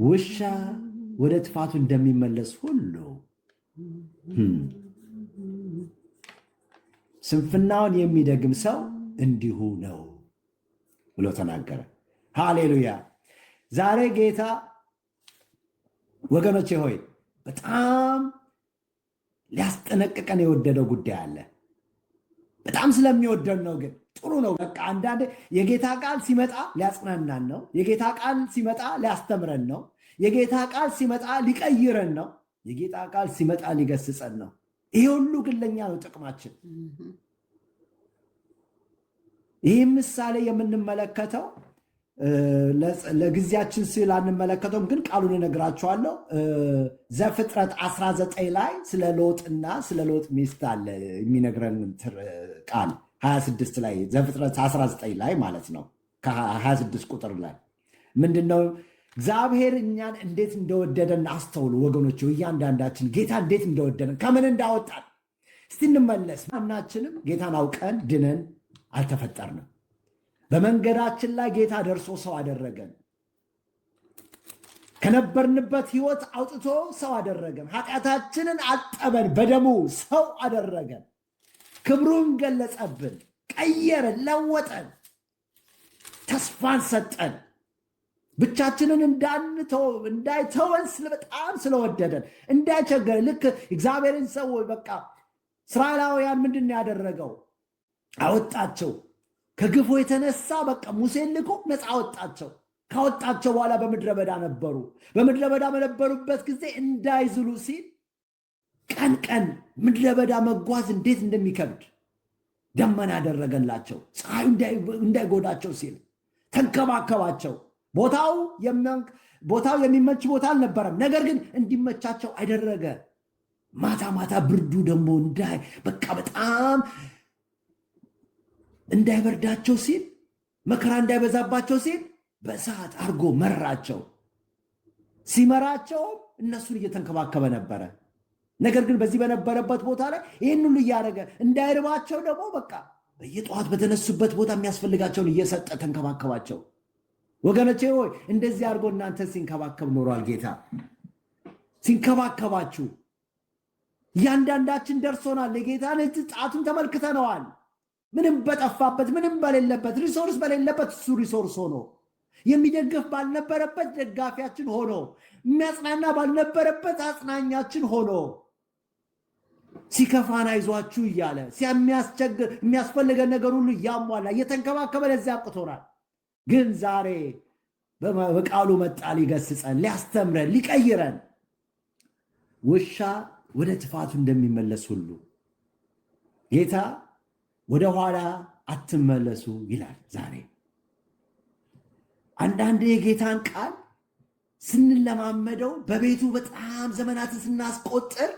ውሻ ወደ ትፋቱ እንደሚመለስ ሁሉ ስንፍናውን የሚደግም ሰው እንዲሁ ነው ብሎ ተናገረ። ሃሌሉያ! ዛሬ ጌታ፣ ወገኖቼ ሆይ፣ በጣም ሊያስጠነቅቀን የወደደው ጉዳይ አለ። በጣም ስለሚወደን ነው። ግን ጥሩ ነው። በቃ አንዳንዴ የጌታ ቃል ሲመጣ ሊያጽናናን ነው። የጌታ ቃል ሲመጣ ሊያስተምረን ነው። የጌታ ቃል ሲመጣ ሊቀይረን ነው። የጌታ ቃል ሲመጣ ሊገስጸን ነው። ይሄ ሁሉ ግን ለእኛ ነው ጥቅማችን። ይህ ምሳሌ የምንመለከተው ለጊዜያችን ሲል አንመለከተውም፣ ግን ቃሉን እነግራችኋለሁ። ዘፍጥረት 19 ላይ ስለ ሎጥና ስለ ሎጥ ሚስት አለ የሚነግረን ቃል፣ 26 ላይ፣ ዘፍጥረት 19 ላይ ማለት ነው። ከ26 ቁጥር ላይ ምንድነው? እግዚአብሔር እኛን እንዴት እንደወደደን አስተውሉ ወገኖች። እያንዳንዳችን ጌታ እንዴት እንደወደደን፣ ከምን እንዳወጣን እስቲ እንመለስ። ማናችንም ጌታን አውቀን ድነን አልተፈጠርንም። በመንገዳችን ላይ ጌታ ደርሶ ሰው አደረገን። ከነበርንበት ህይወት አውጥቶ ሰው አደረገን። ኃጢአታችንን አጠበን፣ በደሙ ሰው አደረገን። ክብሩን ገለጸብን፣ ቀየረን፣ ለወጠን፣ ተስፋን ሰጠን። ብቻችንን እንዳይተወን በጣም ስለወደደን፣ እንዳይቸገረን፣ ልክ እግዚአብሔርን ሰው በቃ እስራኤላውያን ምንድን ነው ያደረገው? አወጣቸው። ከግፉ የተነሳ በቃ ሙሴን ልኮ ነፃ አወጣቸው። ካወጣቸው በኋላ በምድረ በዳ ነበሩ። በምድረ በዳ በነበሩበት ጊዜ እንዳይዝሉ ሲል ቀን ቀን ምድረ በዳ መጓዝ እንዴት እንደሚከብድ ደመና ያደረገላቸው፣ ፀሐዩ እንዳይጎዳቸው ሲል ተንከባከባቸው። ቦታው የሚመች ቦታ አልነበረም። ነገር ግን እንዲመቻቸው አደረገ። ማታ ማታ ብርዱ ደግሞ እንዳይ በቃ በጣም እንዳይበርዳቸው ሲል፣ መከራ እንዳይበዛባቸው ሲል በእሳት አድርጎ መራቸው። ሲመራቸውም እነሱን እየተንከባከበ ነበረ። ነገር ግን በዚህ በነበረበት ቦታ ላይ ይህን ሁሉ እያደረገ እንዳይርባቸው ደግሞ በቃ በየጠዋት በተነሱበት ቦታ የሚያስፈልጋቸውን እየሰጠ ተንከባከባቸው። ወገኖቼ ሆይ፣ እንደዚህ አድርጎ እናንተ ሲንከባከብ ኖሯል። ጌታ ሲንከባከባችሁ እያንዳንዳችን ደርሶናል። የጌታን እጅ ጣቱን ተመልክተነዋል። ምንም በጠፋበት፣ ምንም በሌለበት፣ resource በሌለበት እሱ resource ሆኖ፣ የሚደግፍ ባልነበረበት ደጋፊያችን ሆኖ፣ የሚያጽናና ባልነበረበት አጽናኛችን ሆኖ፣ ሲከፋን አይዟችሁ እያለ፣ የሚያስቸግር የሚያስፈልገን ነገር ሁሉ እያሟላ እየተንከባከበ ለዚያ አብቅቶናል። ግን ዛሬ በቃሉ መጣ ሊገስጸን፣ ሊያስተምረን፣ ሊቀይረን። ውሻ ወደ ትፋቱ እንደሚመለስ ሁሉ ጌታ ወደ ኋላ አትመለሱ ይላል። ዛሬ አንዳንድ የጌታን ቃል ስንለማመደው፣ በቤቱ በጣም ዘመናትን ስናስቆጥር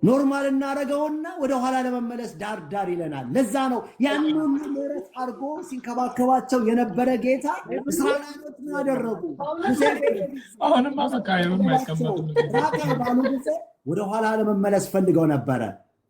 normal እናደርገውና ወደ ኋላ ለመመለስ ዳር ዳር ይለናል። ለዛ ነው ያን ሁሉ ምሕረት አድርጎ ሲንከባከባቸው የነበረ ጌታ እስራኤላኖች ምን አደረጉ? አሁንማ በቃ የማይቀመጡ ባሉ ጊዜ ወደ ኋላ ለመመለስ ፈልገው ነበረ።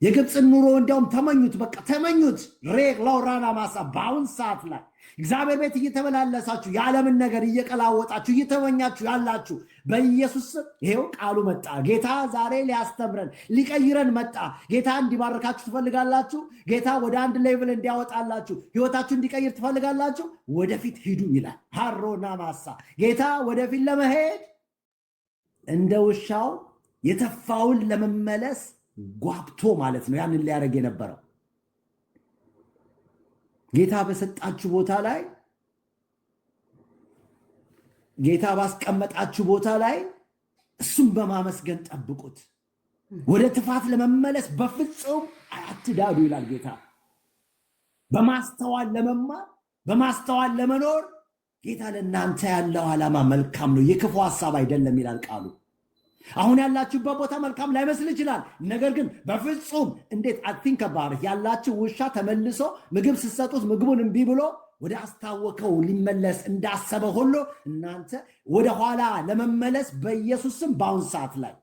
የግብፅን ኑሮ እንዲያውም ተመኙት፣ በቃ ተመኙት። ሬቅ ላውራና ማሳ በአሁን ሰዓት ላይ እግዚአብሔር ቤት እየተመላለሳችሁ የዓለምን ነገር እየቀላወጣችሁ እየተመኛችሁ ያላችሁ በኢየሱስ ስም ይሄው ቃሉ መጣ። ጌታ ዛሬ ሊያስተምረን ሊቀይረን መጣ። ጌታ እንዲባርካችሁ ትፈልጋላችሁ? ጌታ ወደ አንድ level እንዲያወጣላችሁ፣ ህይወታችሁ እንዲቀይር ትፈልጋላችሁ? ወደፊት ሂዱ ይላል። ሃሮና ማሳ ጌታ ወደፊት ለመሄድ እንደ ውሻው የተፋውን ለመመለስ ጓጉቶ ማለት ነው። ያንን ሊያደርግ የነበረው ጌታ በሰጣችሁ ቦታ ላይ፣ ጌታ ባስቀመጣችሁ ቦታ ላይ እሱን በማመስገን ጠብቁት። ወደ ትፋት ለመመለስ በፍጹም አትዳዱ ይላል ጌታ። በማስተዋል ለመማር፣ በማስተዋል ለመኖር ጌታ ለእናንተ ያለው ዓላማ መልካም ነው፣ የክፉ ሀሳብ አይደለም ይላል ቃሉ። አሁን ያላችሁበት ቦታ መልካም ላይመስል ይችላል። ነገር ግን በፍጹም እንዴት think about ያላችሁ ውሻ ተመልሶ ምግብ ስትሰጡት ምግቡን እምቢ ብሎ ወደ አስታወከው ሊመለስ እንዳሰበ ሁሉ እናንተ ወደ ኋላ ለመመለስ በኢየሱስ ስም በአሁን ሰዓት ላይ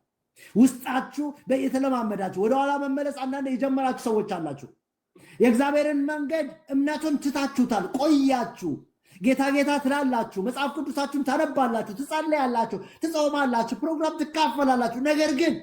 ውስጣችሁ የተለማመዳችሁ ወደኋላ መመለስ አንዳንድ የጀመራችሁ ሰዎች አላችሁ። የእግዚአብሔርን መንገድ እምነቱን ትታችሁታል፣ ቆያችሁ። ጌታ ጌታ ትላላችሁ፣ መጽሐፍ ቅዱሳችሁን ታነባላችሁ፣ ትጸልያላችሁ፣ ትጾማላችሁ፣ ፕሮግራም ትካፈላላችሁ። ነገር ግን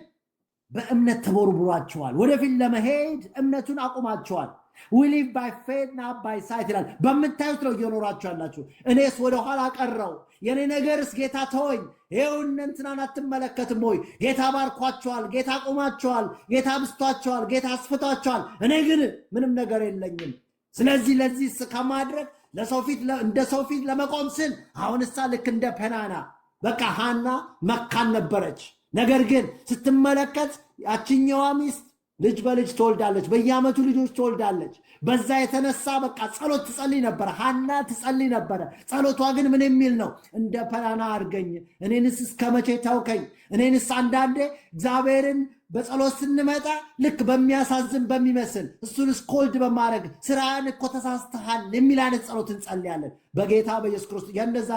በእምነት ተቦርቡሯችኋል። ወደፊት ለመሄድ እምነቱን አቁማችኋል። "We live by faith, not by sight" ይላል። በምታዩት ነው እየኖራችሁ ያላችሁ። እኔስ ወደኋላ ቀረሁ፣ የኔ ነገርስ ጌታ ተወኝ። ይኸው እነ እንትናን አትመለከትም ወይ? ጌታ ባርኳቸዋል፣ ጌታ አቁማቸዋል፣ ጌታ አብዝቷቸዋል፣ ጌታ አስፍቷቸዋል። እኔ ግን ምንም ነገር የለኝም። ስለዚህ ለዚህ ከማድረግ ለሰው ፊት እንደ ሰው ፊት ለመቆም ስል አሁን እሳ ልክ እንደ ፐናና፣ በቃ ሃና መካን ነበረች። ነገር ግን ስትመለከት ያችኛዋ ሚስት ልጅ በልጅ ትወልዳለች፣ በየዓመቱ ልጆች ትወልዳለች። በዛ የተነሳ በቃ ጸሎት ትጸልይ ነበረ፣ ሐና ትጸልይ ነበረ። ጸሎቷ ግን ምን የሚል ነው? እንደ ፐናና አድርገኝ፣ እኔንስ እስከ መቼ ተውከኝ? እኔንስ አንዳንዴ እግዚአብሔርን በጸሎት ስንመጣ ልክ በሚያሳዝን በሚመስል፣ እሱን scold በማድረግ፣ ስራን እኮ ተሳስተሃል የሚል አይነት ጸሎት እንጸልያለን። በጌታ በኢየሱስ ክርስቶስ የእንደዛ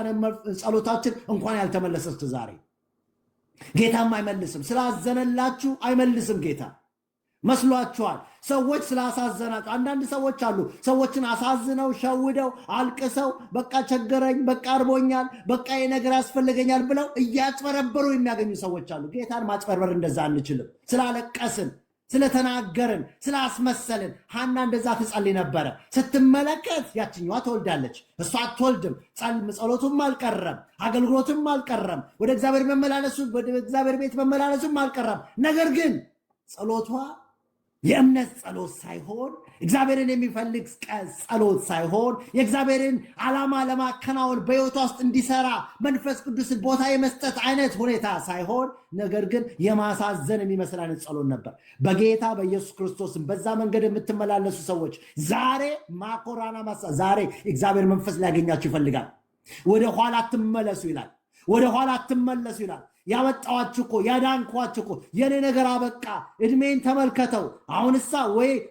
ጸሎታችን እንኳን ያልተመለሰ እስከ ዛሬ ጌታም አይመልስም። ስላዘነላችሁ አይመልስም ጌታ መስሏችኋል። ሰዎች ስላሳዘናቸው፣ አንዳንድ ሰዎች አሉ። ሰዎችን አሳዝነው፣ ሸውደው፣ አልቅሰው፣ በቃ ቸገረኝ፣ በቃ እርቦኛል፣ በቃ ይሄ ነገር ያስፈልገኛል ብለው እያጭበረበሩ የሚያገኙ ሰዎች አሉ። ጌታን ማጭበርበር እንደዛ አንችልም። ስላለቀስን፣ ስለተናገርን፣ ስላስመሰልን። ሐና እንደዛ ትጸልይ ነበረ። ስትመለከት ያችኛዋ ትወልዳለች፣ እሷ አትወልድም። ጸሎቱም አልቀረም፣ አገልግሎቱም አልቀረም፣ ወደ እግዚአብሔር መመላለሱ፣ ወደ እግዚአብሔር ቤት መመላለሱም አልቀረም። ነገር ግን ጸሎቷ የእምነት ጸሎት ሳይሆን፣ እግዚአብሔርን የሚፈልግ ጸሎት ሳይሆን፣ የእግዚአብሔርን ዓላማ ለማከናወን በሕይወቷ ውስጥ እንዲሰራ መንፈስ ቅዱስን ቦታ የመስጠት አይነት ሁኔታ ሳይሆን፣ ነገር ግን የማሳዘን የሚመስል አይነት ጸሎት ነበር። በጌታ በኢየሱስ ክርስቶስም በዛ መንገድ የምትመላለሱ ሰዎች ዛሬ ማኮራና ማሳ ዛሬ እግዚአብሔር መንፈስ ሊያገኛችሁ ይፈልጋል። ወደ ኋላ አትመለሱ ይላል። ወደ ኋላ አትመለሱ ይላል። ያመጣኋችሁ እኮ፣ ያዳንኳችሁ እኮ፣ የኔ ነገር አበቃ፣ እድሜን ተመልከተው። አሁንሳ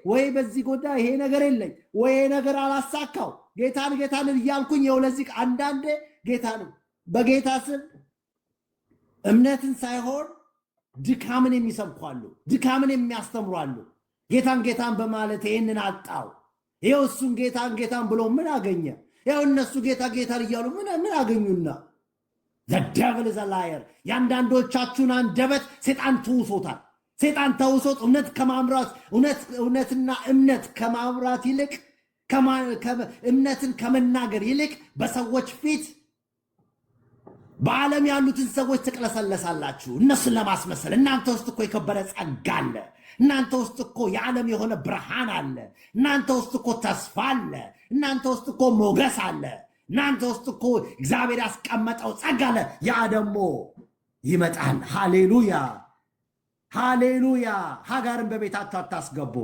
ወይ በዚህ ጉዳይ ይሄ ነገር የለኝ፣ ወይ ይሄ ነገር አላሳካው፣ ጌታን ጌታን እያልኩኝ ይኸው ለዚህ። አንዳንዴ ጌታን በጌታ ስም እምነትን ሳይሆን ድካምን የሚሰብኩ አሉ፣ ድካምን የሚያስተምሩ አሉ። ጌታን ጌታን በማለት ይህንን አጣው። ይኸው እሱን ጌታን ጌታን ብሎ ምን አገኘ? ይኸው እነሱ ጌታ ጌታን እያሉ ምን ምን አገኙና? The devil is a liar። የአንዳንዶቻችሁን አንደበት ሴጣን ተውሶታል። ሴጣን ተውሶት እውነት ከማምራት፣ እውነትና እምነት ከማምራት ይልቅ፣ እምነትን ከመናገር ይልቅ በሰዎች ፊት በዓለም ያሉትን ሰዎች ትቅለሰለሳላችሁ፣ እነሱን ለማስመሰል። እናንተ ውስጥ እኮ የከበረ ጸጋ አለ። እናንተ ውስጥ እኮ የዓለም የሆነ ብርሃን አለ። እናንተ ውስጥ እኮ ተስፋ አለ። እናንተ ውስጥ እኮ ሞገስ አለ። እናንተ ውስጥ እኮ እግዚአብሔር ያስቀመጠው ጸጋ አለ። ያ ደግሞ ይመጣል። ሃሌሉያ፣ ሃሌሉያ። ሀጋርን በቤታችሁ አታስገቡ።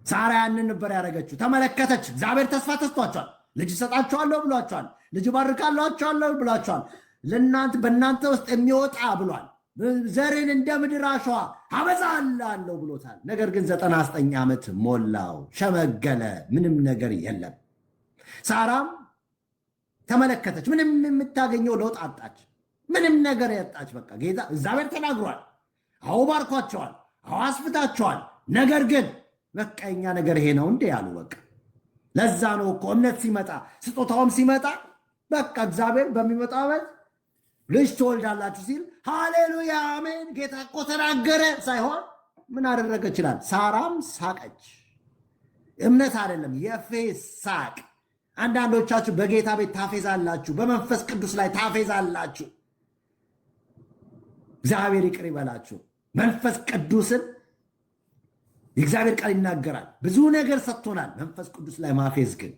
ሳራ ያንን ነበር ያደረገችው። ተመለከተች። እግዚአብሔር ተስፋ ተስቷቸዋል። ልጅ እሰጣችኋለሁ ብሏቸዋል። ልጅ ባርካላችኋለሁ ብሏቸዋል። ለእናንተ በእናንተ ውስጥ የሚወጣ ብሏል። ዘርን እንደ ምድር አሸዋ አበዛላለሁ ብሎታል። ነገር ግን 99 ዓመት ሞላው፣ ሸመገለ፣ ምንም ነገር የለም። ሳራም ተመለከተች፣ ምንም የምታገኘው ለውጥ አጣች። ምንም ነገር ያጣች። በቃ ጌታ እግዚአብሔር ተናግሯል። አዎ ባርኳቸዋል፣ አዎ አስፍታቸዋል። ነገር ግን በቃ የኛ ነገር ይሄ ነው እንዴ ያሉ። በቃ ለዛ ነው እኮ እምነት ሲመጣ፣ ስጦታውም ሲመጣ፣ በቃ እግዚአብሔር በሚመጣው ዓመት ልጅ ትወልዳላችሁ ሲል ሃሌሉያ አሜን፣ ጌታ እኮ ተናገረ ሳይሆን ምን አደረገ ይችላል። ሳራም ሳቀች። እምነት አይደለም፣ የፌዝ ሳቅ። አንዳንዶቻችሁ በጌታ ቤት ታፌዛላችሁ፣ በመንፈስ ቅዱስ ላይ ታፌዛላችሁ። እግዚአብሔር ይቅር ይበላችሁ። መንፈስ ቅዱስን የእግዚአብሔር ቃል ይናገራል። ብዙ ነገር ሰጥቶናል። መንፈስ ቅዱስ ላይ ማፌዝ ግን፣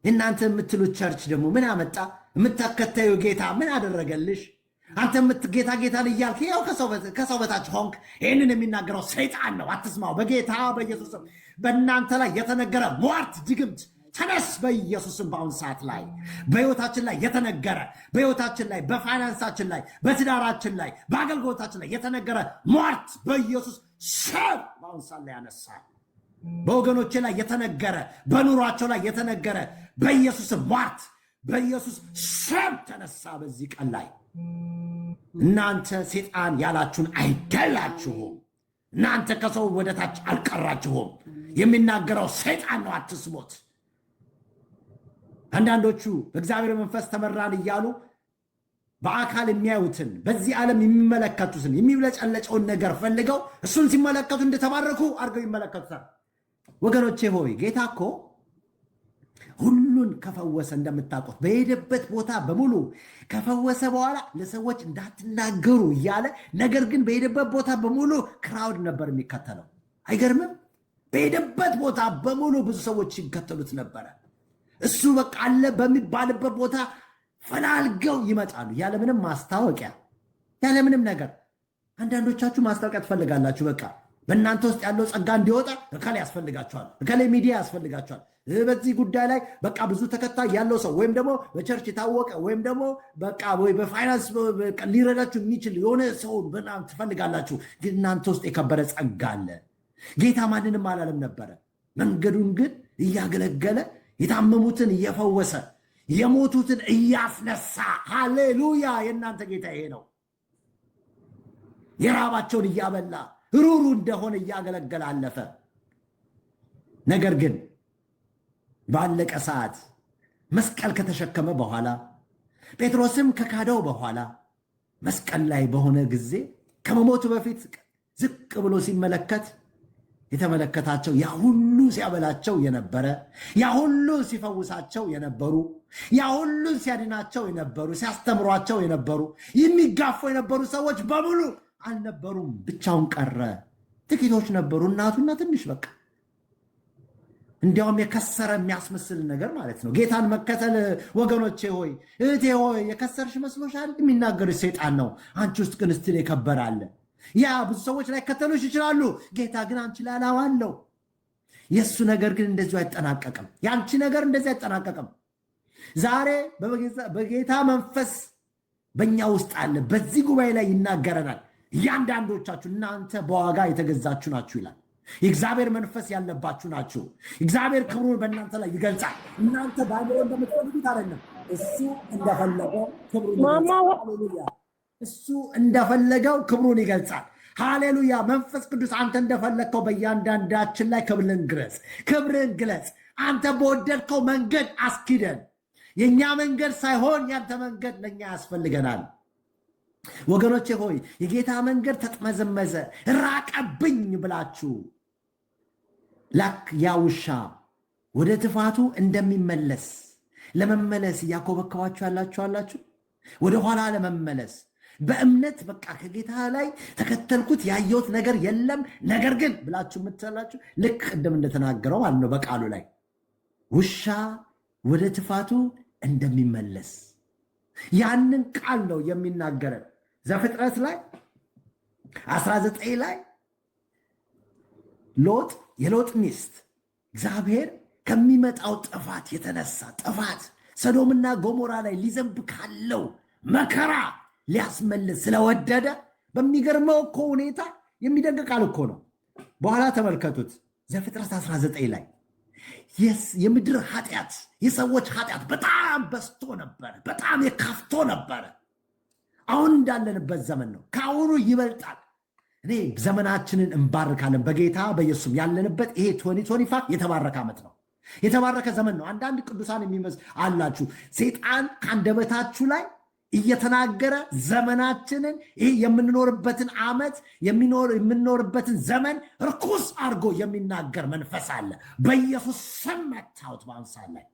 እናንተ የምትሉት church ደግሞ ምን አመጣ? የምትከተዩ ጌታ ምን አደረገልሽ? አንተ ጌታ ጌታን እያልክ ያው ከሰው በታች ሆንክ። ይህንን የሚናገረው ሰይጣን ነው፣ አትስማው። በጌታ በኢየሱስ ስም በእናንተ ላይ የተነገረ ሟርት፣ ድግምት ተነስ በኢየሱስ ስም። በአሁን ሰዓት ላይ በህይወታችን ላይ የተነገረ፣ በህይወታችን ላይ፣ በፋይናንሳችን ላይ፣ በትዳራችን ላይ፣ በአገልግሎታችን ላይ የተነገረ ሟርት በኢየሱስ ስም በአሁን ሰዓት ላይ ያነሳል። በወገኖቼ ላይ የተነገረ፣ በኑሯቸው ላይ የተነገረ በኢየሱስ ስም ሟርት በኢየሱስ ስም ተነሳ። በዚህ ቀን ላይ እናንተ ሴጣን ያላችሁን አይደላችሁም። እናንተ ከሰው ወደታች አልቀራችሁም። የሚናገረው ሰይጣን ነው፣ አትስሙት። አንዳንዶቹ በእግዚአብሔር መንፈስ ተመራን እያሉ በአካል የሚያዩትን፣ በዚህ ዓለም የሚመለከቱትን፣ የሚብለጨለጨውን ነገር ፈልገው እሱን ሲመለከቱ እንደተባረኩ አድርገው ይመለከቱታል። ወገኖቼ ሆይ፣ ጌታ እኮ ሁሉን ከፈወሰ፣ እንደምታውቁት በሄደበት ቦታ በሙሉ ከፈወሰ በኋላ ለሰዎች እንዳትናገሩ እያለ፣ ነገር ግን በሄደበት ቦታ በሙሉ crowd ነበር የሚከተለው። አይገርምም? በሄደበት ቦታ በሙሉ ብዙ ሰዎች ይከተሉት ነበረ። እሱ በቃ አለ በሚባልበት ቦታ ፈላልገው ይመጣሉ፣ ያለምንም ማስታወቂያ፣ ያለምንም ነገር። አንዳንዶቻችሁ ማስታወቂያ ትፈልጋላችሁ። በቃ በእናንተ ውስጥ ያለው ጸጋ እንዲወጣ እከሌ ያስፈልጋችኋል፣ እከሌ ሚዲያ ያስፈልጋችኋል። በዚህ ጉዳይ ላይ በቃ ብዙ ተከታይ ያለው ሰው ወይም ደግሞ በ church የታወቀ ወይም ደግሞ በቃ ወይ በፋይናንስ ሊረዳችሁ የሚችል የሆነ ሰው በጣም ትፈልጋላችሁ። ግን እናንተ ውስጥ የከበረ ጸጋ አለ። ጌታ ማንንም አላለም ነበረ። መንገዱን ግን እያገለገለ፣ የታመሙትን እየፈወሰ፣ የሞቱትን እያስነሳ፣ ሃሌሉያ! የእናንተ ጌታ ይሄ ነው። የራባቸውን እያበላ፣ ሩሩ እንደሆነ እያገለገለ አለፈ። ነገር ግን ባለቀ ሰዓት፣ መስቀል ከተሸከመ በኋላ፣ ጴጥሮስም ከካደው በኋላ፣ መስቀል ላይ በሆነ ጊዜ ከመሞቱ በፊት ዝቅ ብሎ ሲመለከት የተመለከታቸው ያ ሁሉ ሲያበላቸው የነበረ፣ ያ ሁሉ ሲፈውሳቸው የነበሩ፣ ያ ሁሉ ሲያድናቸው የነበሩ፣ ሲያስተምሯቸው የነበሩ፣ የሚጋፉ የነበሩ ሰዎች በሙሉ አልነበሩም። ብቻውን ቀረ። ጥቂቶች ነበሩ፣ እናቱና ትንሽ በቃ። እንዲያውም የከሰረ የሚያስመስል ነገር ማለት ነው። ጌታን መከተል ወገኖቼ ሆይ፣ እህቴ ሆይ፣ የከሰርሽ መስሎሻል? የሚናገርሽ ሰይጣን ነው። አንቺ ውስጥ ግን still የከበረ አለ። ያ ብዙ ሰዎች ላይከተሉሽ ይችላሉ። ጌታ ግን አንቺ ላይ ዓላማ አለው። የእሱ ነገር ግን እንደዚሁ አይጠናቀቅም። የአንቺ ነገር እንደዚህ አይጠናቀቅም። ዛሬ በጌታ መንፈስ በእኛ ውስጥ አለ። በዚህ ጉባኤ ላይ ይናገረናል። እያንዳንዶቻችሁ እናንተ በዋጋ የተገዛችሁ ናችሁ ይላል። የእግዚአብሔር መንፈስ ያለባችሁ ናችሁ። እግዚአብሔር ክብሩን በእናንተ ላይ ይገልጻል። እናንተ በአእምሮ እንደምትፈልጉት አይደለም። እሱ እንደፈለገው ክብሩን ይገልጻል። ሃሌሉያ! እሱ እንደፈለገው ክብሩን ይገልጻል። ሃሌሉያ! መንፈስ ቅዱስ አንተ እንደፈለግከው በእያንዳንዳችን ላይ ክብርን ግለጽ፣ ክብርን ግለጽ። አንተ በወደድከው መንገድ አስኪደን። የእኛ መንገድ ሳይሆን ያንተ መንገድ ለእኛ ያስፈልገናል። ወገኖቼ ሆይ፣ የጌታ መንገድ ተጥመዘመዘ፣ ራቀብኝ ብላችሁ like ያ ውሻ ወደ ትፋቱ እንደሚመለስ ለመመለስ እያኮበከባችሁ ያላችሁ አላችሁ። ወደ ኋላ ለመመለስ በእምነት በቃ ከጌታ ላይ ተከተልኩት፣ ያየሁት ነገር የለም፣ ነገር ግን ብላችሁ የምትላችሁ፣ ልክ ቅድም እንደተናገረው ማለት ነው በቃሉ ላይ፣ ውሻ ወደ ትፋቱ እንደሚመለስ ያንን ቃል ነው የሚናገረን። ዘፍጥረት ላይ 19 ላይ ሎጥ፣ የሎጥ ሚስት እግዚአብሔር ከሚመጣው ጥፋት የተነሳ፣ ጥፋት ሰዶምና ጎሞራ ላይ ሊዘንብ ካለው መከራ ሊያስመልስ ስለወደደ፣ በሚገርመው እኮ ሁኔታ የሚደንቅ ቃል እኮ ነው። በኋላ ተመልከቱት፣ ዘፍጥረት 19 ላይ የምድር ኃጢአት፣ የሰዎች ኃጢአት በጣም በዝቶ ነበረ። በጣም የከፍቶ ነበረ። አሁን እንዳለንበት ዘመን ነው። ከአሁኑ ይበልጣል። እኔ ዘመናችንን እንባርካለን በጌታ በኢየሱስም። ያለንበት ይሄ 2025 የተባረከ ዓመት ነው። የተባረከ ዘመን ነው። አንዳንድ ቅዱሳን የሚመስል አላችሁ። ሴጣን ከአንደበታችሁ ላይ እየተናገረ ዘመናችንን፣ ይህ የምንኖርበትን ዓመት፣ የምንኖርበትን ዘመን ርኩስ አድርጎ የሚናገር መንፈስ አለ። በኢየሱስ ስም መታሁት። በአሁን ሰዓት ላይ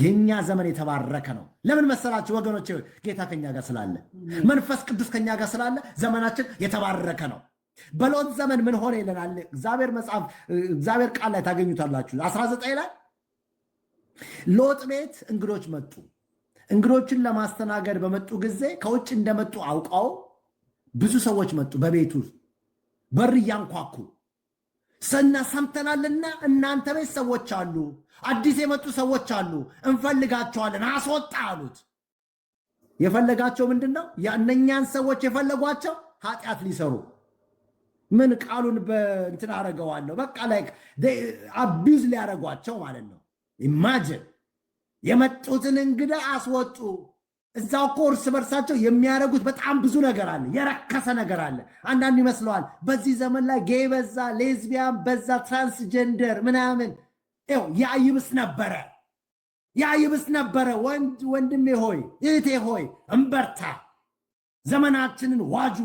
የእኛ ዘመን የተባረከ ነው። ለምን መሰላችሁ ወገኖች? ጌታ ከኛ ጋር ስላለ፣ መንፈስ ቅዱስ ከኛ ጋር ስላለ ዘመናችን የተባረከ ነው። በሎጥ ዘመን ምን ሆነ ይለናል እግዚአብሔር መጽሐፍ፣ እግዚአብሔር ቃል ላይ ታገኙታላችሁ። 19 ላይ ሎጥ ቤት እንግዶች መጡ። እንግዶችን ለማስተናገድ በመጡ ጊዜ ከውጭ እንደመጡ አውቀው ብዙ ሰዎች መጡ። በቤቱ በር እያንኳኩ ሰና ሰምተናልና እናንተ ቤት ሰዎች አሉ፣ አዲስ የመጡ ሰዎች አሉ፣ እንፈልጋቸዋለን፣ አስወጣ አሉት። የፈለጋቸው ምንድን ነው? እነኛን ሰዎች የፈለጓቸው ኃጢአት ሊሰሩ፣ ምን ቃሉን በእንትን አደርገዋለሁ፣ በቃ like abuse ሊያደርጓቸው ማለት ነው። Imagine፣ የመጡትን እንግዳ አስወጡ። እዛው እኮ እርስ በርሳቸው የሚያደርጉት በጣም ብዙ ነገር አለ፣ የረከሰ ነገር አለ። አንዳንዱ ይመስለዋል በዚህ ዘመን ላይ gay በዛ፣ ሌዝቢያን በዛ፣ transgender ምናምን፣ ይኸው ያ ይብስ ነበረ። ያ ይብስ ነበረ። ወንድሜ ሆይ፣ እህቴ ሆይ፣ እንበርታ፣ ዘመናችንን ዋጁ።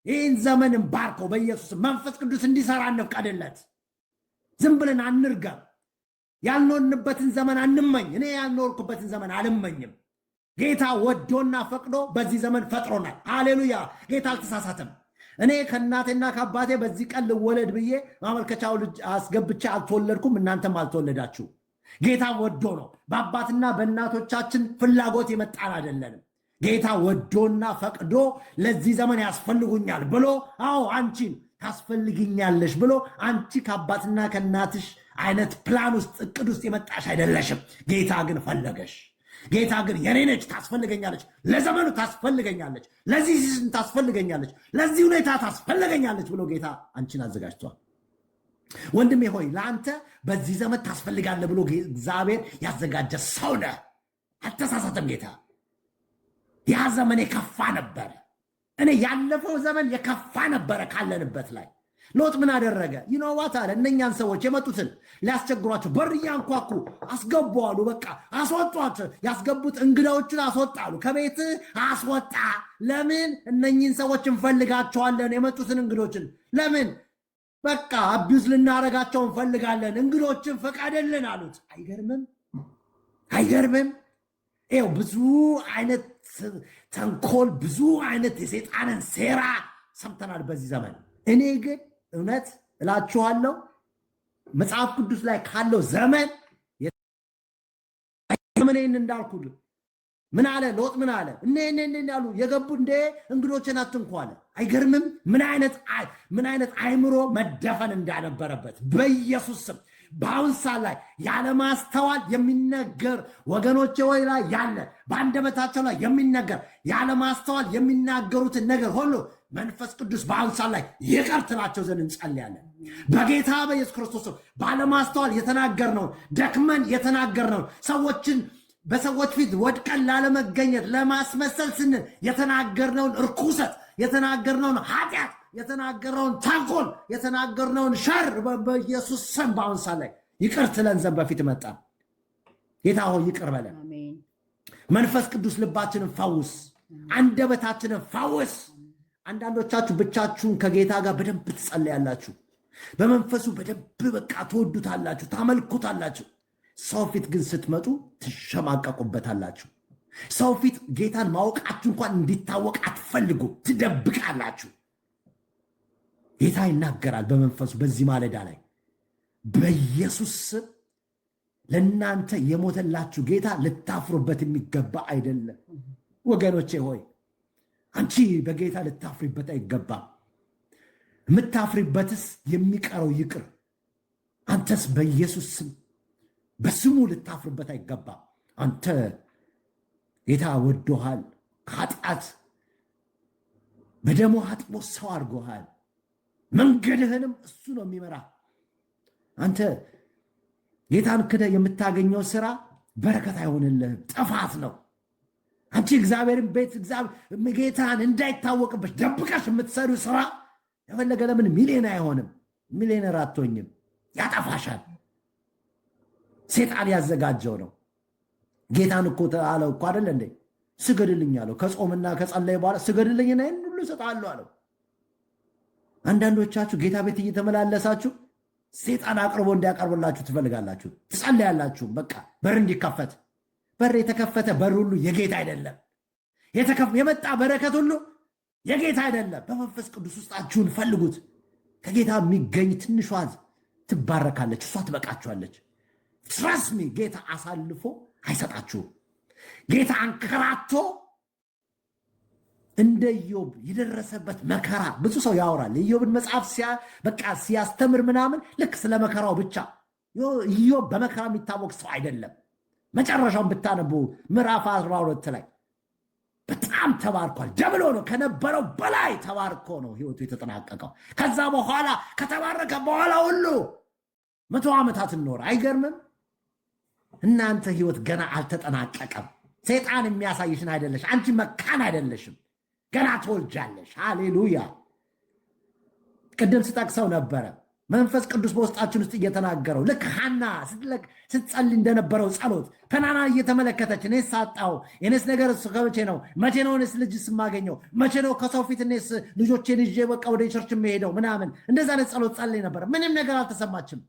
ይህን ዘመንን ባርኮ በኢየሱስ መንፈስ ቅዱስ እንዲሰራ እንፍቀድለት። ዝም ብለን አንርገም። ያልኖርንበትን ዘመን አንመኝ። እኔ ያልኖርኩበትን ዘመን አልመኝም። ጌታ ወዶና ፈቅዶ በዚህ ዘመን ፈጥሮናል። ሃሌሉያ! ጌታ አልተሳሳተም። እኔ ከእናቴና ከአባቴ በዚህ ቀን ልወለድ ብዬ ማመልከቻው ልጅ አስገብቼ አልተወለድኩም። እናንተም አልተወለዳችሁ። ጌታ ወዶ ነው። በአባትና በእናቶቻችን ፍላጎት የመጣን አይደለንም። ጌታ ወዶና ፈቅዶ ለዚህ ዘመን ያስፈልጉኛል ብሎ፣ አዎ አንቺን ታስፈልግኛለሽ ብሎ፣ አንቺ ከአባትና ከእናትሽ አይነት ፕላን ውስጥ፣ እቅድ ውስጥ የመጣሽ አይደለሽም። ጌታ ግን ፈለገሽ። ጌታ ግን የኔ ነች፣ ታስፈልገኛለች፣ ለዘመኑ ታስፈልገኛለች፣ ለዚህ season ታስፈልገኛለች፣ ለዚህ ሁኔታ ታስፈልገኛለች ብሎ ጌታ አንቺን አዘጋጅቷል። ወንድሜ ሆይ፣ ለአንተ በዚህ ዘመን ታስፈልጋለህ ብሎ እግዚአብሔር ያዘጋጀ ሰው ነህ። አልተሳሳተም ጌታ። ያ ዘመን የከፋ ነበረ። እኔ ያለፈው ዘመን የከፋ ነበረ ካለንበት ላይ። ሎጥ ምን አደረገ? You know what አለ። እነኛን ሰዎች የመጡትን ሊያስቸግሯቸው በር እያንኳኩ አስገቡ አሉ። በቃ አስወጧቸው። ያስገቡት እንግዳዎችን አስወጣሉ። ከቤት አስወጣ። ለምን? እነኝን ሰዎች እንፈልጋቸዋለን። የመጡትን እንግዶችን ለምን? በቃ abuse ልናረጋቸው እንፈልጋለን። እንግዶችን ፈቃደልን አሉት። አይገርምም? አይገርምም? ይኸው ብዙ አይነት ተንኮል፣ ብዙ አይነት የሰይጣንን ሴራ ሰምተናል በዚህ ዘመን። እኔ ግን እውነት እላችኋለሁ፣ መጽሐፍ ቅዱስ ላይ ካለው ዘመን ዘመኔን እንዳልኩልህ ምን አለ ሎጥ? ምን አለ? እነ እነ ያሉ የገቡ እንደ እንግዶችን አትንኩ አለ። አይገርምም? ምን አይነት አይምሮ መደፈን እንዳነበረበት። በኢየሱስ ስም በአሁን ሰዓት ላይ ያለማስተዋል የሚነገር፣ ወገኖቼ ወይ ላይ ያለ በአንደበታቸው ላይ የሚነገር፣ ያለማስተዋል የሚናገሩትን ነገር ሁሉ መንፈስ ቅዱስ በአሁን ሰዓት ላይ ይቅር ትላቸው ዘንድ እንጸልያለን። በጌታ በኢየሱስ ክርስቶስ ባለማስተዋል የተናገርነውን፣ ደክመን የተናገርነውን፣ ሰዎችን በሰዎች ፊት ወድቀን ላለመገኘት ለማስመሰል ስንል የተናገርነውን እርኩሰት፣ የተናገርነውን ኃጢአት፣ የተናገርነውን ተንኮል፣ የተናገርነውን ሸር በኢየሱስ ስም በአሁን ሰዓት ላይ ይቅር ትለን ዘንድ በፊትህ መጣን። ጌታ ሆይ፣ ይቅር በለን። መንፈስ ቅዱስ ልባችንን ፈውስ፣ አንደበታችንን ፈውስ። አንዳንዶቻችሁ ብቻችሁን ከጌታ ጋር በደንብ ትጸልያላችሁ። በመንፈሱ በደንብ በቃ ትወዱታላችሁ፣ ታመልኩታላችሁ። ሰው ፊት ግን ስትመጡ ትሸማቀቁበታላችሁ። ሰው ፊት ጌታን ማወቃችሁ እንኳን እንዲታወቅ አትፈልጉም፣ ትደብቃላችሁ። ጌታ ይናገራል በመንፈሱ በዚህ ማለዳ ላይ። በኢየሱስ ስም ለእናንተ የሞተላችሁ ጌታ ልታፍሩበት የሚገባ አይደለም። ወገኖቼ ሆይ፣ አንቺ በጌታ ልታፍሪበት አይገባም። የምታፍሪበትስ የሚቀረው ይቅር። አንተስ በኢየሱስ ስም በስሙ ልታፍርበት አይገባም። አንተ ጌታ ወዶሃል። ከኃጢአት በደሙ አጥቦ ሰው አድርጎሃል። መንገድህንም እሱ ነው የሚመራ። አንተ ጌታን ክደህ የምታገኘው ስራ በረከት አይሆንልህም፣ ጥፋት ነው። አንቺ እግዚአብሔርን ቤት ጌታን እንዳይታወቅብሽ ደብቀሽ የምትሰሪው ስራ የፈለገ ለምን ሚሊዮን አይሆንም? ሚሊዮነር አትሆኝም፣ ያጠፋሻል። ሴጣን ያዘጋጀው ነው። ጌታን እኮ አለው እኮ፣ አደለ እንዴ? ስገድልኝ አለው። ከጾምና ከጸለይ በኋላ ስገድልኝና ይህን ሁሉ እሰጥሃለሁ አለው። አንዳንዶቻችሁ ጌታ ቤት እየተመላለሳችሁ ሴጣን አቅርቦ እንዲያቀርብላችሁ ትፈልጋላችሁ፣ ትጸልያላችሁ። በቃ በር እንዲከፈት። በር የተከፈተ በር ሁሉ የጌታ አይደለም። የመጣ በረከት ሁሉ የጌታ አይደለም። በመንፈስ ቅዱስ ውስጣችሁን ፈልጉት። ከጌታ የሚገኝ ትንሿ ትባረካለች፣ እሷ ትበቃችኋለች። Trust me፣ ጌታ አሳልፎ አይሰጣችሁም። ጌታ አንከራቶ እንደ ኢዮብ የደረሰበት መከራ ብዙ ሰው ያወራል። የኢዮብን መጽሐፍ በቃ ሲያስተምር ምናምን ልክ ስለ መከራው ብቻ። ኢዮብ በመከራ የሚታወቅ ሰው አይደለም። መጨረሻውን ብታነቡ ምዕራፍ 12 ላይ በጣም ተባርኳል። Double ሆኖ ከነበረው በላይ ተባርኮ ነው ህይወቱ የተጠናቀቀው። ከዛ በኋላ ከተባረከ በኋላ ሁሉ 100 ዓመታት ኖረ። አይገርምም? እናንተ ህይወት ገና አልተጠናቀቀም። ሰይጣን የሚያሳይሽን አይደለሽ። አንቺ መካን አይደለሽም። ገና ትወልጃለሽ። ሃሌሉያ። ቅድም ስጠቅሰው ነበረ። መንፈስ ቅዱስ በውስጣችን ውስጥ እየተናገረው ልክ ሐና ስትጸልይ እንደነበረው ጸሎት ከናና እየተመለከተች እኔስ አጣው፣ የኔስ ነገር እሱ ከመቼ ነው? መቼ ነው እኔስ ልጅስ የማገኘው? መቼ ነው ከሰው ፊት እኔስ ልጆቼን ይዤ በቃ ወደ church የምሄደው ምናምን፣ እንደዛ አይነት ጸሎት ጸልይ ነበር። ምንም ነገር አልተሰማችም።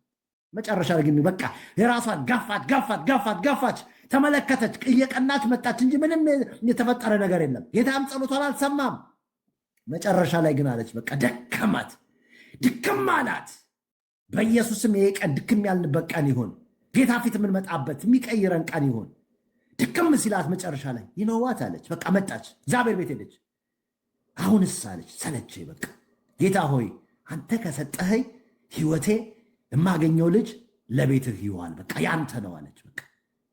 መጨረሻ ላይ ግን በቃ የራሷን ገፋች ገፋች ገፋች ገፋች፣ ተመለከተች፣ እየቀናች መጣች እንጂ ምንም የተፈጠረ ነገር የለም። ጌታም ጸሎቷን አልሰማም። መጨረሻ ላይ ግን አለች በቃ ደከማት፣ ድክም አላት። በኢየሱስም ይሄ ቀን ድክም ያልንበት ቀን ይሁን። ጌታ ፊት የምንመጣበት የሚቀይረን ቀን ይሁን። ድክም ሲላት መጨረሻ ላይ you know what አለች። በቃ መጣች፣ እግዚአብሔር ቤት ሄደች። አሁንስ አለች ሰለቼ፣ በቃ ጌታ ሆይ አንተ ከሰጠኸኝ ህይወቴ የማገኘው ልጅ ለቤትህ ይዋል፣ በቃ ያንተ ነው አለች። በቃ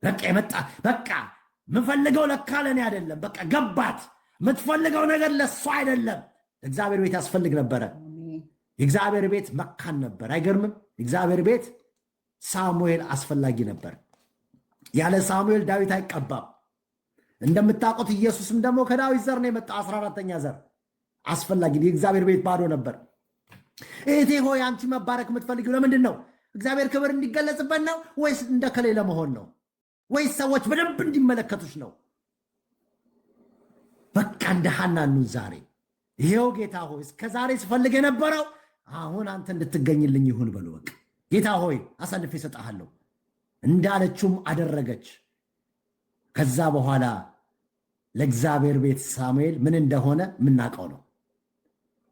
በቃ የመጣ በቃ የምፈልገው ለካ ለእኔ አይደለም። በቃ ገባት። የምትፈልገው ነገር ለእሷ አይደለም። እግዚአብሔር ቤት ያስፈልግ ነበረ። የእግዚአብሔር ቤት መካን ነበር። አይገርምም? የእግዚአብሔር ቤት ሳሙኤል አስፈላጊ ነበር። ያለ ሳሙኤል ዳዊት አይቀባም። እንደምታውቁት ኢየሱስም ደግሞ ከዳዊት ዘር ነው የመጣው፣ 14ኛ ዘር አስፈላጊ። የእግዚአብሔር ቤት ባዶ ነበር። እህቴ ሆይ አንቺ መባረክ የምትፈልጊው ለምንድን ነው? እግዚአብሔር ክብር እንዲገለጽበት ነው ወይስ እንደ ከሌ ለመሆን ነው? ወይስ ሰዎች በደንብ እንዲመለከቱሽ ነው? በቃ እንደ ሐና እንሁን ዛሬ። ይሄው ጌታ ሆይ እስከ ዛሬ ስፈልግ የነበረው አሁን አንተ እንድትገኝልኝ ይሁን በሉ። በቃ ጌታ ሆይ አሳልፌ እሰጥሃለሁ እንዳለችውም አደረገች። ከዛ በኋላ ለእግዚአብሔር ቤት ሳሙኤል ምን እንደሆነ የምናውቀው ነው።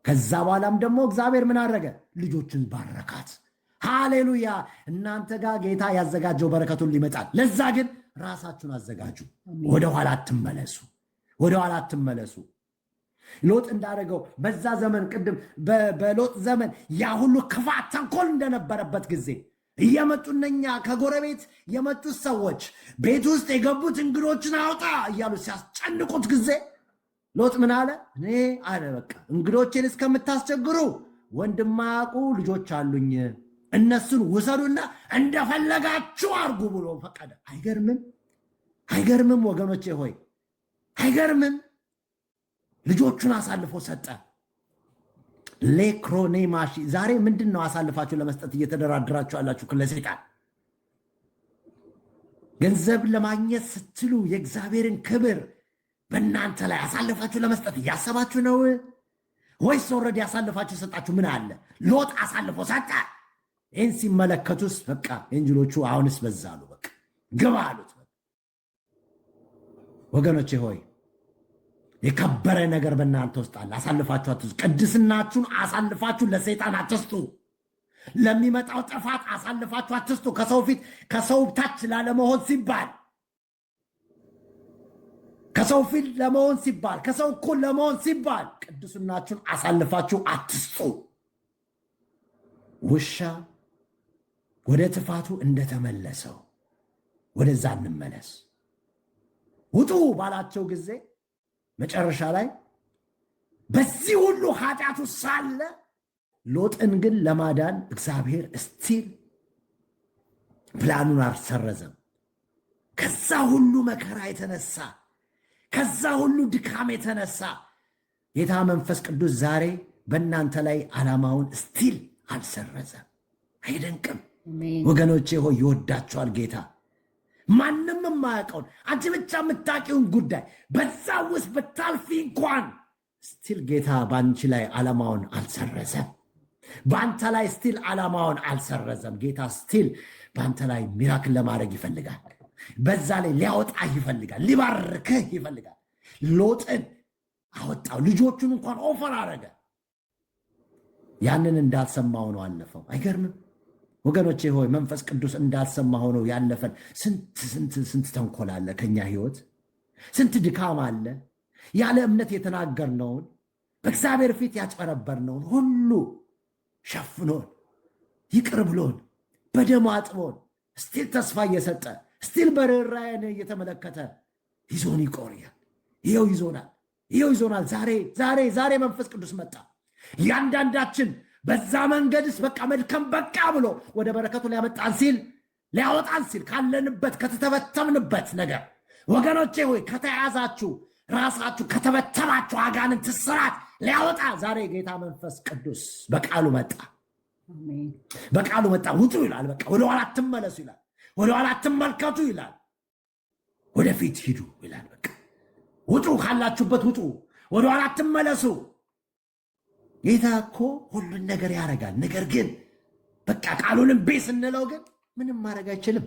ከዛ በኋላም ደግሞ እግዚአብሔር ምን አደረገ? ልጆችን ባረካት። ሃሌሉያ! እናንተ ጋር ጌታ ያዘጋጀው በረከቱን ሊመጣል። ለዛ ግን ራሳችሁን አዘጋጁ። ወደኋላ አትመለሱ። ወደኋላ አትመለሱ። ሎጥ እንዳደረገው በዛ ዘመን ቅድም በሎጥ ዘመን ያ ሁሉ ክፋት ተንኮል እንደነበረበት ጊዜ እየመጡ እነኛ ከጎረቤት የመጡት ሰዎች ቤት ውስጥ የገቡት እንግዶችን አውጣ እያሉ ሲያስጨንቁት ጊዜ ሎጥ ምን አለ? እኔ አለ በቃ እንግዶችን እስከምታስቸግሩ ወንድማያውቁ ልጆች አሉኝ፣ እነሱን ውሰዱና እንደፈለጋችሁ አርጉ ብሎ ፈቀደ። አይገርምም? አይገርምም ወገኖቼ ሆይ አይገርምም? ልጆቹን አሳልፎ ሰጠ። ሌክሮኔማሺ ዛሬ ምንድን ነው አሳልፋችሁ ለመስጠት እየተደራደራችሁ ያላችሁ? ለሰይጣን ገንዘብ ለማግኘት ስትሉ የእግዚአብሔርን ክብር በእናንተ ላይ አሳልፋችሁ ለመስጠት እያሰባችሁ ነው ወይስ already አሳልፋችሁ ሰጣችሁ? ምን አለ ሎጥ አሳልፎ ሰጠ። ይህን ሲመለከቱስ በቃ angel ኦቹ አሁንስ በዛሉ፣ በቃ ግባ አሉት። ወገኖቼ ሆይ የከበረ ነገር በእናንተ ውስጥ አለ። አሳልፋችሁ አትስጡ። ቅድስናችሁን አሳልፋችሁ ለሰይጣን አትስጡ። ለሚመጣው ጥፋት አሳልፋችሁ አትስጡ። ከሰው ፊት ከሰው ታች ላለመሆን ሲባል፣ ከሰው ፊት ለመሆን ሲባል፣ ከሰው እኩል ለመሆን ሲባል ቅድስናችሁን አሳልፋችሁ አትስጡ። ውሻ ወደ ትፋቱ እንደተመለሰው ወደዛ እንመለስ። ውጡ ባላቸው ጊዜ መጨረሻ ላይ በዚህ ሁሉ ኃጢአቱ ሳለ ሎጥን ግን ለማዳን እግዚአብሔር still plan ኡን አልሰረዘም። ከዛ ሁሉ መከራ የተነሳ፣ ከዛ ሁሉ ድካም የተነሳ ጌታ መንፈስ ቅዱስ ዛሬ በእናንተ ላይ ዓላማውን still አልሰረዘም። አይደንቅም? ወገኖቼ ሆይ ይወዳችኋል ጌታ። ማንም የማያውቀውን አንቺ ብቻ የምታውቂውን ጉዳይ በዛ ውስጥ ብታልፊ እንኳን still ጌታ በአንቺ ላይ ዓላማውን አልሰረዘም። በአንተ ላይ still ዓላማውን አልሰረዘም። ጌታ still በአንተ ላይ miracle ለማድረግ ይፈልጋል። በዛ ላይ ሊያወጣህ ይፈልጋል። ሊባርክህ ይፈልጋል። ሎጥን አወጣው። ልጆቹን እንኳን offer አረገ። ያንን እንዳልሰማ ሆኖ አለፈው። አይገርምም? ወገኖቼ ሆይ መንፈስ ቅዱስ እንዳልሰማ ሆኖ ያለፈን ስንት ስንት ስንት ተንኮል አለ ከኛ ህይወት፣ ስንት ድካም አለ። ያለ እምነት የተናገርነውን፣ በእግዚአብሔር ፊት ያጭበረበርነውን ሁሉ ሸፍኖን፣ ይቅር ብሎን፣ በደሙ አጥቦን፣ still ተስፋ እየሰጠ፣ still በርኅራኄ እየተመለከተ ይዞን ይቆያል። ይኸው ይዞናል። ይኸው ይዞናል። ዛሬ ዛሬ ዛሬ መንፈስ ቅዱስ መጣ። እያንዳንዳችን በዛ መንገድስ በቃ መድከም በቃ ብሎ ወደ በረከቱ ሊያመጣን ሲል፣ ሊያወጣን ሲል ካለንበት ከተተበተብንበት ነገር፣ ወገኖቼ ሆይ ከተያዛችሁ፣ ራሳችሁ ከተበተባችሁ አጋንንት እስራት ሊያወጣ ዛሬ ጌታ መንፈስ ቅዱስ በቃሉ መጣ። በቃሉ መጣ ውጡ ይላል። በቃ ወደኋላ አትመለሱ ይላል። ወደኋላ አትመልከቱ ይላል። ወደፊት ሂዱ ይላል። በቃ ውጡ፣ ካላችሁበት ውጡ፣ ወደኋላ አትመለሱ። ጌታ እኮ ሁሉን ነገር ያደርጋል። ነገር ግን በቃ ቃሉን እምቢ ስንለው ግን ምንም ማድረግ አይችልም።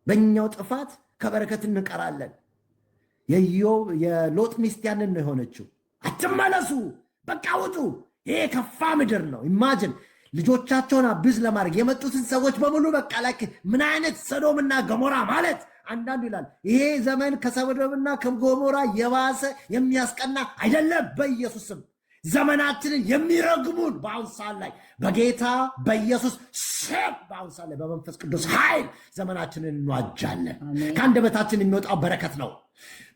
በእኛው ጥፋት ከበረከት እንቀራለን። የኢዮብ የሎጥ ሚስት ያንን ነው የሆነችው። አትመለሱ፣ በቃ ውጡ፣ ይሄ የከፋ ምድር ነው። Imagine ልጆቻቸውን abuse ለማድረግ የመጡትን ሰዎች በሙሉ በቃ like ምን አይነት ሰዶምና ገሞራ ማለት አንዳንዱ ይላል ይሄ ዘመን ከሰዶምና ከገሞራ የባሰ የሚያስቀና አይደለም። በኢየሱስ ስም ዘመናችንን የሚረግሙን በአሁን ሰዓት ላይ በጌታ በኢየሱስ ስም በአሁን ሰዓት ላይ በመንፈስ ቅዱስ ኃይል ዘመናችንን እንዋጃለን። ከአንደበታችን የሚወጣው በረከት ነው።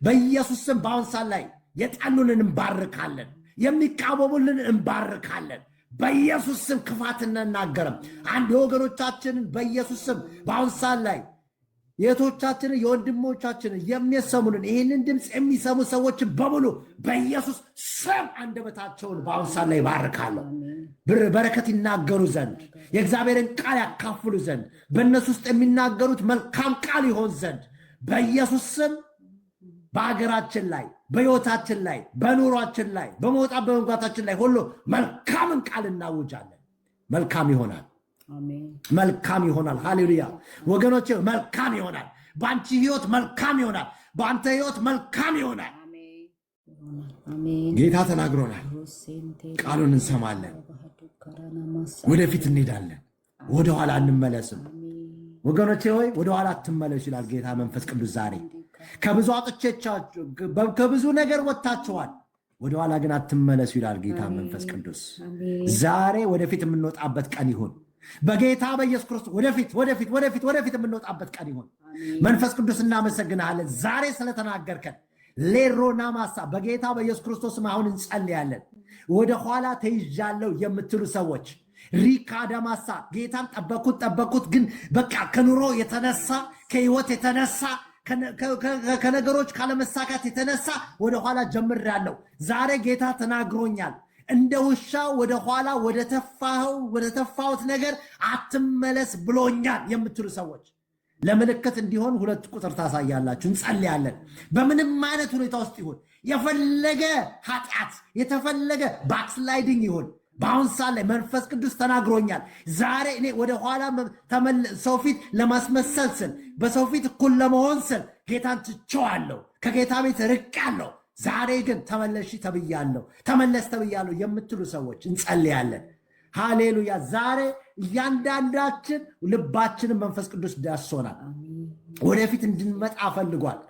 በኢየሱስ ስም በአሁን ሰዓት ላይ የጠሉንን እንባርካለን፣ የሚቃወሙልን እንባርካለን። በኢየሱስ ስም ክፋት እንናገርም። አንድ የወገኖቻችንን በኢየሱስ ስም በአሁን ሰዓት ላይ የእህቶቻችንን የወንድሞቻችንን የሚሰሙንን ይህንን ድምፅ የሚሰሙ ሰዎችን በሙሉ በኢየሱስ ስም አንደበታቸውን በአሁን ሰዓት ላይ ይባርካለሁ። በረከት ይናገሩ ዘንድ፣ የእግዚአብሔርን ቃል ያካፍሉ ዘንድ፣ በእነሱ ውስጥ የሚናገሩት መልካም ቃል ይሆን ዘንድ በኢየሱስ ስም በሀገራችን ላይ፣ በሕይወታችን ላይ፣ በኑሯችን ላይ፣ በመውጣት በመግባታችን ላይ ሁሉ መልካምን ቃል እናውጃለን። መልካም ይሆናል። መልካም ይሆናል። ሃሌሉያ ወገኖቼ፣ መልካም ይሆናል። በአንቺ ህይወት መልካም ይሆናል። በአንተ ህይወት መልካም ይሆናል። ጌታ ተናግሮናል። ቃሉን እንሰማለን። ወደፊት እንሄዳለን። ወደኋላ አንመለስም። ወገኖቼ ሆይ፣ ወደኋላ አትመለሱ ይላል ጌታ መንፈስ ቅዱስ ዛሬ። ከብዙ አጥቼቻችሁ ከብዙ ነገር ወጥታችኋል። ወደኋላ ግን አትመለሱ ይላል ጌታ መንፈስ ቅዱስ። ዛሬ ወደፊት የምንወጣበት ቀን ይሁን። በጌታ በኢየሱስ ክርስቶስ ወደፊት፣ ወደፊት፣ ወደፊት፣ ወደፊት የምንወጣበት ቀን ይሁን። መንፈስ ቅዱስ እናመሰግንሃለን ዛሬ ስለተናገርከን። ሌሮና ማሳ በጌታ በኢየሱስ ክርስቶስ አሁን እንጸልያለን። ወደ ኋላ ተይዣለሁ የምትሉ ሰዎች፣ ሪካዳማሳ ጌታን ጠበኩት ጠበኩት፣ ግን በቃ ከኑሮ የተነሳ፣ ከህይወት የተነሳ፣ ከነገሮች ካለመሳካት የተነሳ ወደኋላ ጀምሬያለሁ። ዛሬ ጌታ ተናግሮኛል። እንደ ውሻ ወደኋላ ወደ ተፋኸው ወደ ተፋሁት ነገር አትመለስ ብሎኛል የምትሉ ሰዎች ለምልክት እንዲሆን ሁለት ቁጥር ታሳያላችሁ። እንጸልያለን። በምንም አይነት ሁኔታ ውስጥ ይሁን፣ የፈለገ ኃጢአት፣ የተፈለገ backsliding ይሁን፣ በአሁን ሰዓት ላይ መንፈስ ቅዱስ ተናግሮኛል። ዛሬ እኔ ወደ ኋላ ሰው ፊት ለማስመሰል ስል፣ በሰው ፊት እኩል ለመሆን ስል ጌታን ትቼዋለሁ፣ ከጌታ ቤት ርቄአለሁ። ዛሬ ግን ተመለሺ ተብያለሁ፣ ተመለስ ተብያለሁ የምትሉ ሰዎች እንጸልያለን። ሃሌሉያ። ዛሬ እያንዳንዳችን ልባችንን መንፈስ ቅዱስ ዳሶናል። ወደፊት እንድንመጣ ፈልጓል።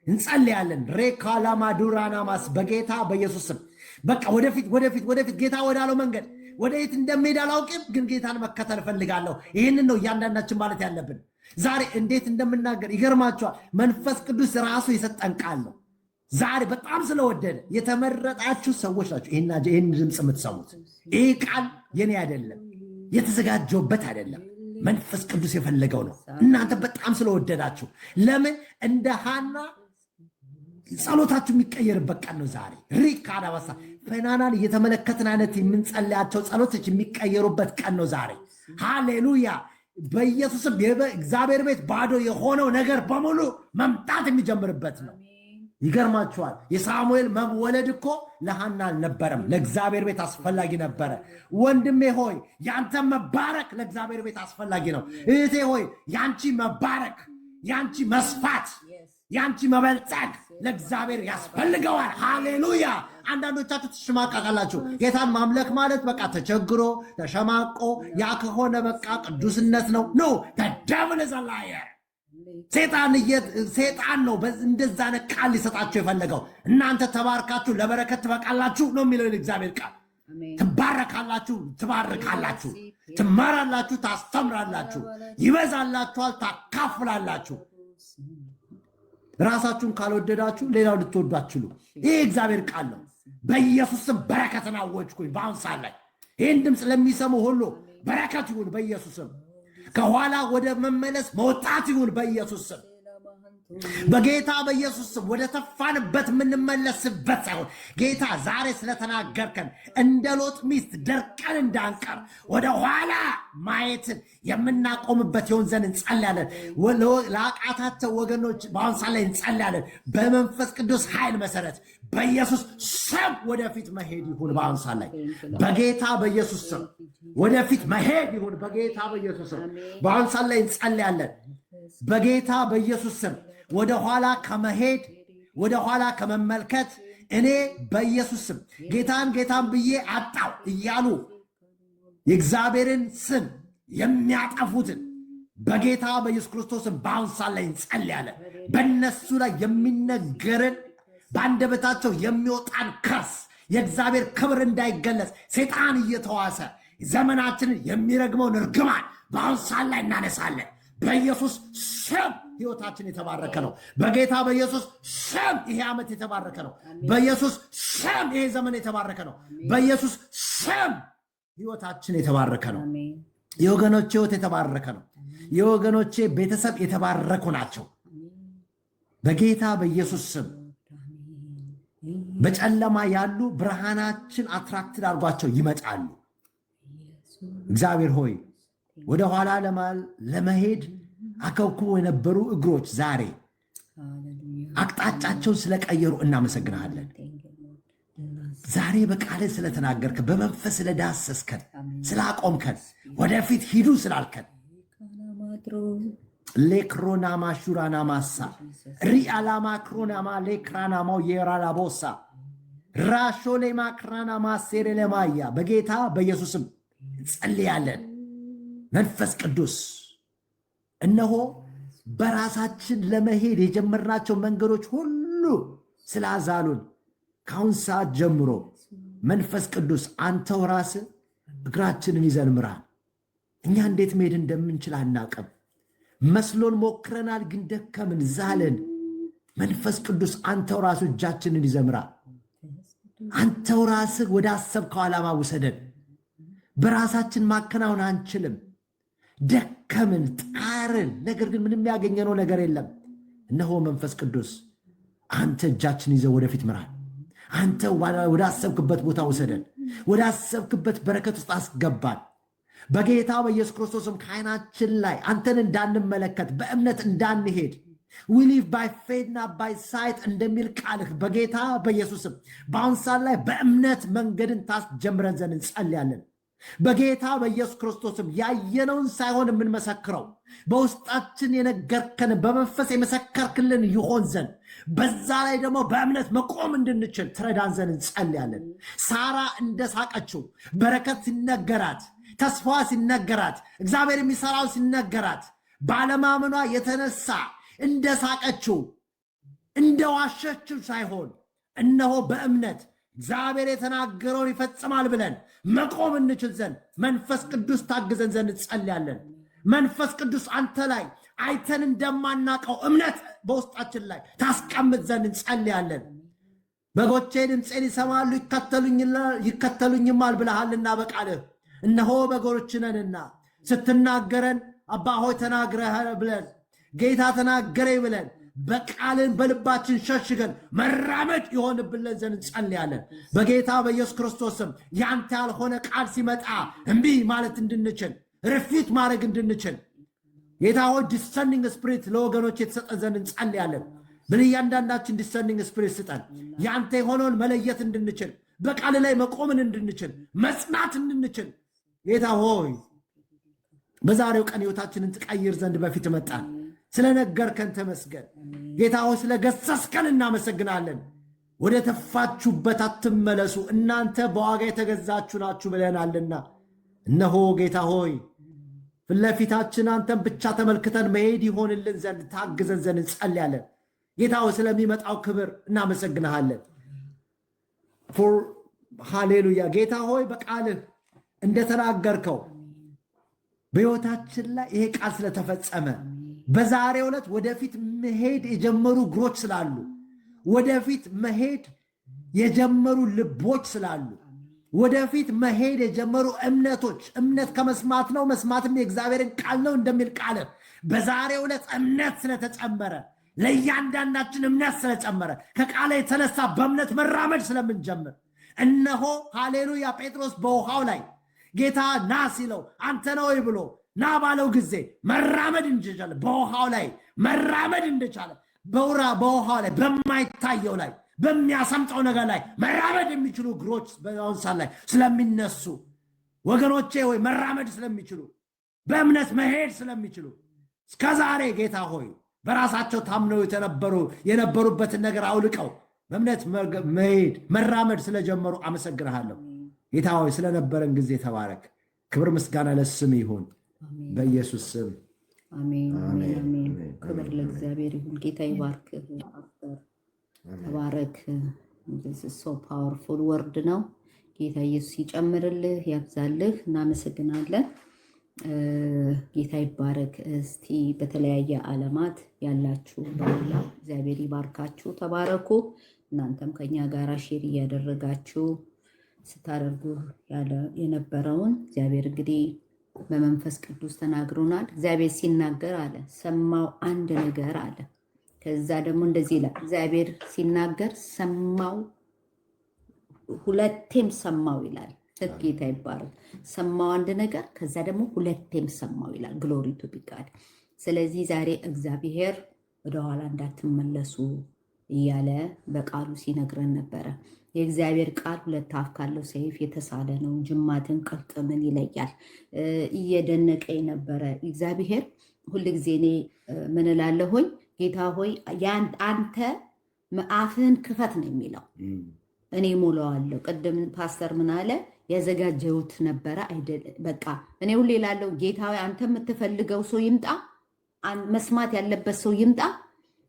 እንጸልያለን። ሬካላማዱራናማስ በጌታ በኢየሱስ ስም በቃ ወደፊት፣ ወደፊት፣ ወደፊት፣ ጌታ ወዳለው መንገድ። ወደየት እንደሚሄድ አላውቅም፣ ግን ጌታን መከተል እፈልጋለሁ። ይህንን ነው እያንዳንዳችን ማለት ያለብን። ዛሬ እንዴት እንደምናገር ይገርማችኋል። መንፈስ ቅዱስ ራሱ የሰጠን ቃል ነው። ዛሬ በጣም ስለወደደ የተመረጣችሁ ሰዎች ናችሁ። ይህን ድምፅ የምትሰሙት፣ ይህ ቃል የኔ አይደለም፣ የተዘጋጀውበት አይደለም። መንፈስ ቅዱስ የፈለገው ነው። እናንተ በጣም ስለወደዳችሁ ለምን እንደ ሃና ጸሎታችሁ የሚቀየርበት ቀን ነው ዛሬ። ሪካዳባሳ ፈናናን እየተመለከትን አይነት የምንጸልያቸው ጸሎቶች የሚቀየሩበት ቀን ነው ዛሬ። ሃሌሉያ። በኢየሱስም የእግዚአብሔር ቤት ባዶ የሆነው ነገር በሙሉ መምጣት የሚጀምርበት ነው። ይገርማችኋል። የሳሙኤል መወለድ እኮ ለሃና አልነበረም፣ ለእግዚአብሔር ቤት አስፈላጊ ነበረ። ወንድሜ ሆይ፣ ያንተ መባረክ ለእግዚአብሔር ቤት አስፈላጊ ነው። እህቴ ሆይ፣ ያንቺ መባረክ፣ ያንቺ መስፋት፣ ያንቺ መበልጸግ ለእግዚአብሔር ያስፈልገዋል። ሃሌሉያ። አንዳንዶቻችሁ ትሸማቀቃላችሁ። ጌታን ማምለክ ማለት በቃ ተቸግሮ ተሸማቆ ያ ከሆነ በቃ ቅዱስነት ነው። No, the devil is a liar። ሴጣን ነው እንደዛ አይነት ቃል ሊሰጣቸው የፈለገው። እናንተ ተባርካችሁ ለበረከት ትበቃላችሁ ነው የሚለው እግዚአብሔር ቃል። ትባረካላችሁ፣ ትባርካላችሁ፣ ትማራላችሁ፣ ታስተምራላችሁ፣ ይበዛላችኋል፣ ታካፍላላችሁ። ራሳችሁን ካልወደዳችሁ ሌላው ልትወዱ አትችሉ። ይህ እግዚአብሔር ቃል ነው። በኢየሱስ ስም በረከትን አወጅኩኝ። በአሁን ሰዓት ላይ ይህን ድምፅ ለሚሰሙ ሁሉ በረከት ይሁን በኢየሱስ ስም። ከኋላ ወደ መመለስ መውጣት ይሁን በኢየሱስ ስም። በጌታ በኢየሱስ ስም ወደ ተፋንበት የምንመለስበት ሳይሆን ጌታ ዛሬ ስለተናገርከን እንደ ሎጥ ሚስት ደርቀን እንዳንቀር ወደ ኋላ ማየትን የምናቆምበት ይሆን ዘንድ እንጸልያለን። ለአቃታቸው ወገኖች በአሁን ሰዓት ላይ እንጸልያለን። በመንፈስ ቅዱስ ኃይል መሰረት በኢየሱስ ስም ወደፊት መሄድ ይሁን። በአሁን ሰዓት ላይ በጌታ በኢየሱስ ስም ወደፊት መሄድ ይሁን። በጌታ በኢየሱስ ስም በአሁን ሰዓት ላይ እንጸልያለን። በጌታ በኢየሱስ ስም ወደ ኋላ ከመሄድ፣ ወደ ኋላ ከመመልከት፣ እኔ በኢየሱስ ስም ጌታን ጌታን ብዬ አጣው እያሉ የእግዚአብሔርን ስም የሚያጠፉትን በጌታ በኢየሱስ ክርስቶስ ስም በአሁን ሰዓት ላይ እንጸልያለን። በእነሱ ላይ የሚነገርን፣ በአንደበታቸው የሚወጣን curse፣ የእግዚአብሔር ክብር እንዳይገለጽ ሴጣን እየተዋሰ ዘመናችንን የሚረግመውን እርግማን በአሁን ሰዓት ላይ እናነሳለን። በኢየሱስ ስም ህይወታችን የተባረከ ነው። በጌታ በኢየሱስ ስም ይሄ ዓመት የተባረከ ነው። በኢየሱስ ስም ይሄ ዘመን የተባረከ ነው። በኢየሱስ ስም ህይወታችን የተባረከ ነው። የወገኖቼ ህይወት የተባረከ ነው። የወገኖቼ ቤተሰብ የተባረኩ ናቸው። በጌታ በኢየሱስ ስም በጨለማ ያሉ ብርሃናችን attracted አድርጓቸው ይመጣሉ። እግዚአብሔር ሆይ፣ ወደ ኋላ ለመሄድ አከብኩቦ የነበሩ እግሮች ዛሬ አቅጣጫቸውን ስለቀየሩ እናመሰግንሃለን። ዛሬ በቃልህ ስለተናገርከን፣ በመንፈስ ስለዳሰስከን፣ ስላቆምከን፣ ወደፊት ሂዱ ስላልከን፣ ሌክሮናማ ሹራናማሳ ሪአላማ ክሮናማ ሌክራናማው የራላቦሳ ራሾሌማ ክራናማ ሴሬለማያ በጌታ በኢየሱስም እንጸልያለን። መንፈስ ቅዱስ፣ እነሆ በራሳችን ለመሄድ የጀመርናቸው መንገዶች ሁሉ ስላዛሉን ከአሁን ሰዓት ጀምሮ መንፈስ ቅዱስ አንተው ራስህ እግራችንን ይዘን ምራን። እኛ እንዴት መሄድ እንደምንችል አናቅም። መስሎን ሞክረናል፣ ግን ደከምን፣ ዛልን። መንፈስ ቅዱስ አንተው ራሱ እጃችንን ይዘህ ምራን። አንተው ራስህ ወደ አሰብከው ዓላማ ውሰደን። በራሳችን ማከናወን አንችልም። ደከምን፣ ጣርን፣ ነገር ግን ምንም ያገኘነው ነገር የለም። እነሆ መንፈስ ቅዱስ አንተ እጃችን ይዘህ ወደፊት ምራን። አንተ ወዳሰብክበት ቦታ ውሰደን። ወዳሰብክበት በረከት ውስጥ አስገባን። በጌታ በኢየሱስ ክርስቶስም ከዓይናችን ላይ አንተን እንዳንመለከት፣ በእምነት እንዳንሄድ፣ "We live by faith, not by sight" እንደሚል ቃልህ በጌታ በኢየሱስም በአሁን ሰዓት ላይ በእምነት መንገድን ታስጀምረን ዘንድ እንጸልያለን። በጌታ በኢየሱስ ክርስቶስም ያየነውን ሳይሆን የምንመሰክረው በውስጣችን የነገርከን፣ በመንፈስ የመሰከርክልን ይሆን ዘንድ፣ በዛ ላይ ደግሞ በእምነት መቆም እንድንችል ትረዳን ዘንድ እንጸልያለን። ሳራ እንደሳቀችው በረከት ሲነገራት፣ ተስፋ ሲነገራት፣ እግዚአብሔር የሚሰራው ሲነገራት ባለማመኗ የተነሳ እንደሳቀችው፣ እንደዋሸችው ሳይሆን እነሆ በእምነት እግዚአብሔር የተናገረውን ይፈጽማል ብለን መቆም እንችል ዘንድ መንፈስ ቅዱስ ታግዘን ዘንድ እንጸልያለን። መንፈስ ቅዱስ አንተ ላይ አይተን እንደማናቀው እምነት በውስጣችን ላይ ታስቀምጥ ዘንድ እንጸልያለን። በጎቼ ድምፄን ይሰማሉ ይከተሉኝማል ብለሃልና በቃልህ፣ እነሆ በጎች ነንና ስትናገረን አባ ሆይ ተናግረህ ብለን፣ ጌታ ተናገረኝ ብለን በቃልን በልባችን ሸሽገን መራመድ ይሆንብልን ዘንድ እንጸልያለን። በጌታ በኢየሱስ ክርስቶስም ያንተ ያልሆነ ቃል ሲመጣ እምቢ ማለት እንድንችል፣ refute ማድረግ እንድንችል፣ ጌታ ሆይ discerning spirit ለወገኖች የተሰጠ ዘንድ እንጸልያለን። ለእያንዳንዳችን discerning spirit ስጠን። ያንተ የሆነውን መለየት እንድንችል፣ በቃል ላይ መቆምን እንድንችል፣ መጽናት እንድንችል፣ ጌታ ሆይ በዛሬው ቀን ህይወታችንን ትቀይር ዘንድ በፊትህ መጣን። ስለነገርከን ተመስገን። ጌታ ሆይ ስለገሰጽከን እናመሰግናለን። ወደ ተፋችሁበት አትመለሱ፣ እናንተ በዋጋ የተገዛችሁ ናችሁ ብለኸናልና፣ እነሆ ጌታ ሆይ ፊት ለፊታችን አንተን ብቻ ተመልክተን መሄድ ይሆንልን ዘንድ ታግዘን ዘንድ እንጸልያለን። ጌታ ሆይ ስለሚመጣው ክብር እናመሰግንሃለን። For ሃሌሉያ። ጌታ ሆይ በቃልህ እንደተናገርከው በሕይወታችን ላይ ይሄ ቃል ስለተፈጸመ፣ በዛሬው ዕለት ወደፊት መሄድ የጀመሩ እግሮች ስላሉ፣ ወደፊት መሄድ የጀመሩ ልቦች ስላሉ፣ ወደፊት መሄድ የጀመሩ እምነቶች፣ እምነት ከመስማት ነው፣ መስማትም የእግዚአብሔርን ቃል ነው እንደሚል ቃል፣ በዛሬው ዕለት እምነት ስለተጨመረ ለእያንዳንዳችን እምነት ስለጨመረ፣ ከቃል የተነሳ በእምነት መራመድ ስለምንጀምር፣ እነሆ ሃሌሉያ፣ ጴጥሮስ በውሃው ላይ ጌታ ና ሲለው አንተ ነህ ወይ ብሎ ና ባለው ጊዜ መራመድ እንደቻለ፣ በውሃው ላይ መራመድ እንደቻለ፣ በውሃው ላይ፣ በማይታየው ላይ፣ በሚያሰምጠው ነገር ላይ መራመድ የሚችሉ እግሮች በአሁን ሰዓት ላይ ስለሚነሱ፣ ወገኖቼ ሆይ፣ መራመድ ስለሚችሉ፣ በእምነት መሄድ ስለሚችሉ፣ እስከዛሬ ጌታ ሆይ በራሳቸው ታምነው የነበሩበትን ነገር አውልቀው በእምነት መሄድ መራመድ ስለጀመሩ አመሰግንሃለሁ። ጌታ ሆይ፣ ስለነበረን ጊዜ ተባረክ። ክብር ምስጋና ለስምህ ይሁን በኢየሱስ ስም። አሜን አሜን አሜን። ክብር ለእግዚአብሔር ይሁን። ጌታ ይባርክ። ፓስተር ተባረክ። So powerful word ነው። ጌታ ኢየሱስ ይጨምርልህ፣ ያብዛልህ። እናመሰግናለን። ጌታ ይባረክ። እስቲ በተለያየ ዓለማት ያላችሁ በሙላ እግዚአብሔር ይባርካችሁ፣ ተባረኩ። እናንተም ከኛ ጋር share እያደረጋችሁ ስታደርጉ የነበረውን እግዚአብሔር እንግዲህ በመንፈስ ቅዱስ ተናግሮናል። እግዚአብሔር ሲናገር አለ ሰማው አንድ ነገር አለ። ከዛ ደግሞ እንደዚህ ይላል፣ እግዚአብሔር ሲናገር ሰማው፣ ሁለቴም ሰማው ይላል። ጌታ ይባረክ። ሰማው አንድ ነገር፣ ከዛ ደግሞ ሁለቴም ሰማው ይላል። Glory to be God። ስለዚህ ዛሬ እግዚአብሔር ወደኋላ እንዳትመለሱ እያለ በቃሉ ሲነግረን ነበረ። የእግዚአብሔር ቃል ሁለት አፍ ካለው ሰይፍ የተሳለ ነው፣ ጅማትን ቅልጥምን ይለያል። እየደነቀኝ ነበረ እግዚአብሔር። ሁልጊዜ እኔ ምን እላለሁኝ? ጌታ ሆይ፣ አንተ አፍህን ክፈት ነው የሚለው፣ እኔ ሞላዋለሁ። ቅድም ፓስተር ምን አለ? ያዘጋጀሁት ነበረ አይደል? በቃ እኔ ሁሌ እላለሁ፣ ጌታ ሆይ፣ አንተ የምትፈልገው ሰው ይምጣ፣ መስማት ያለበት ሰው ይምጣ፣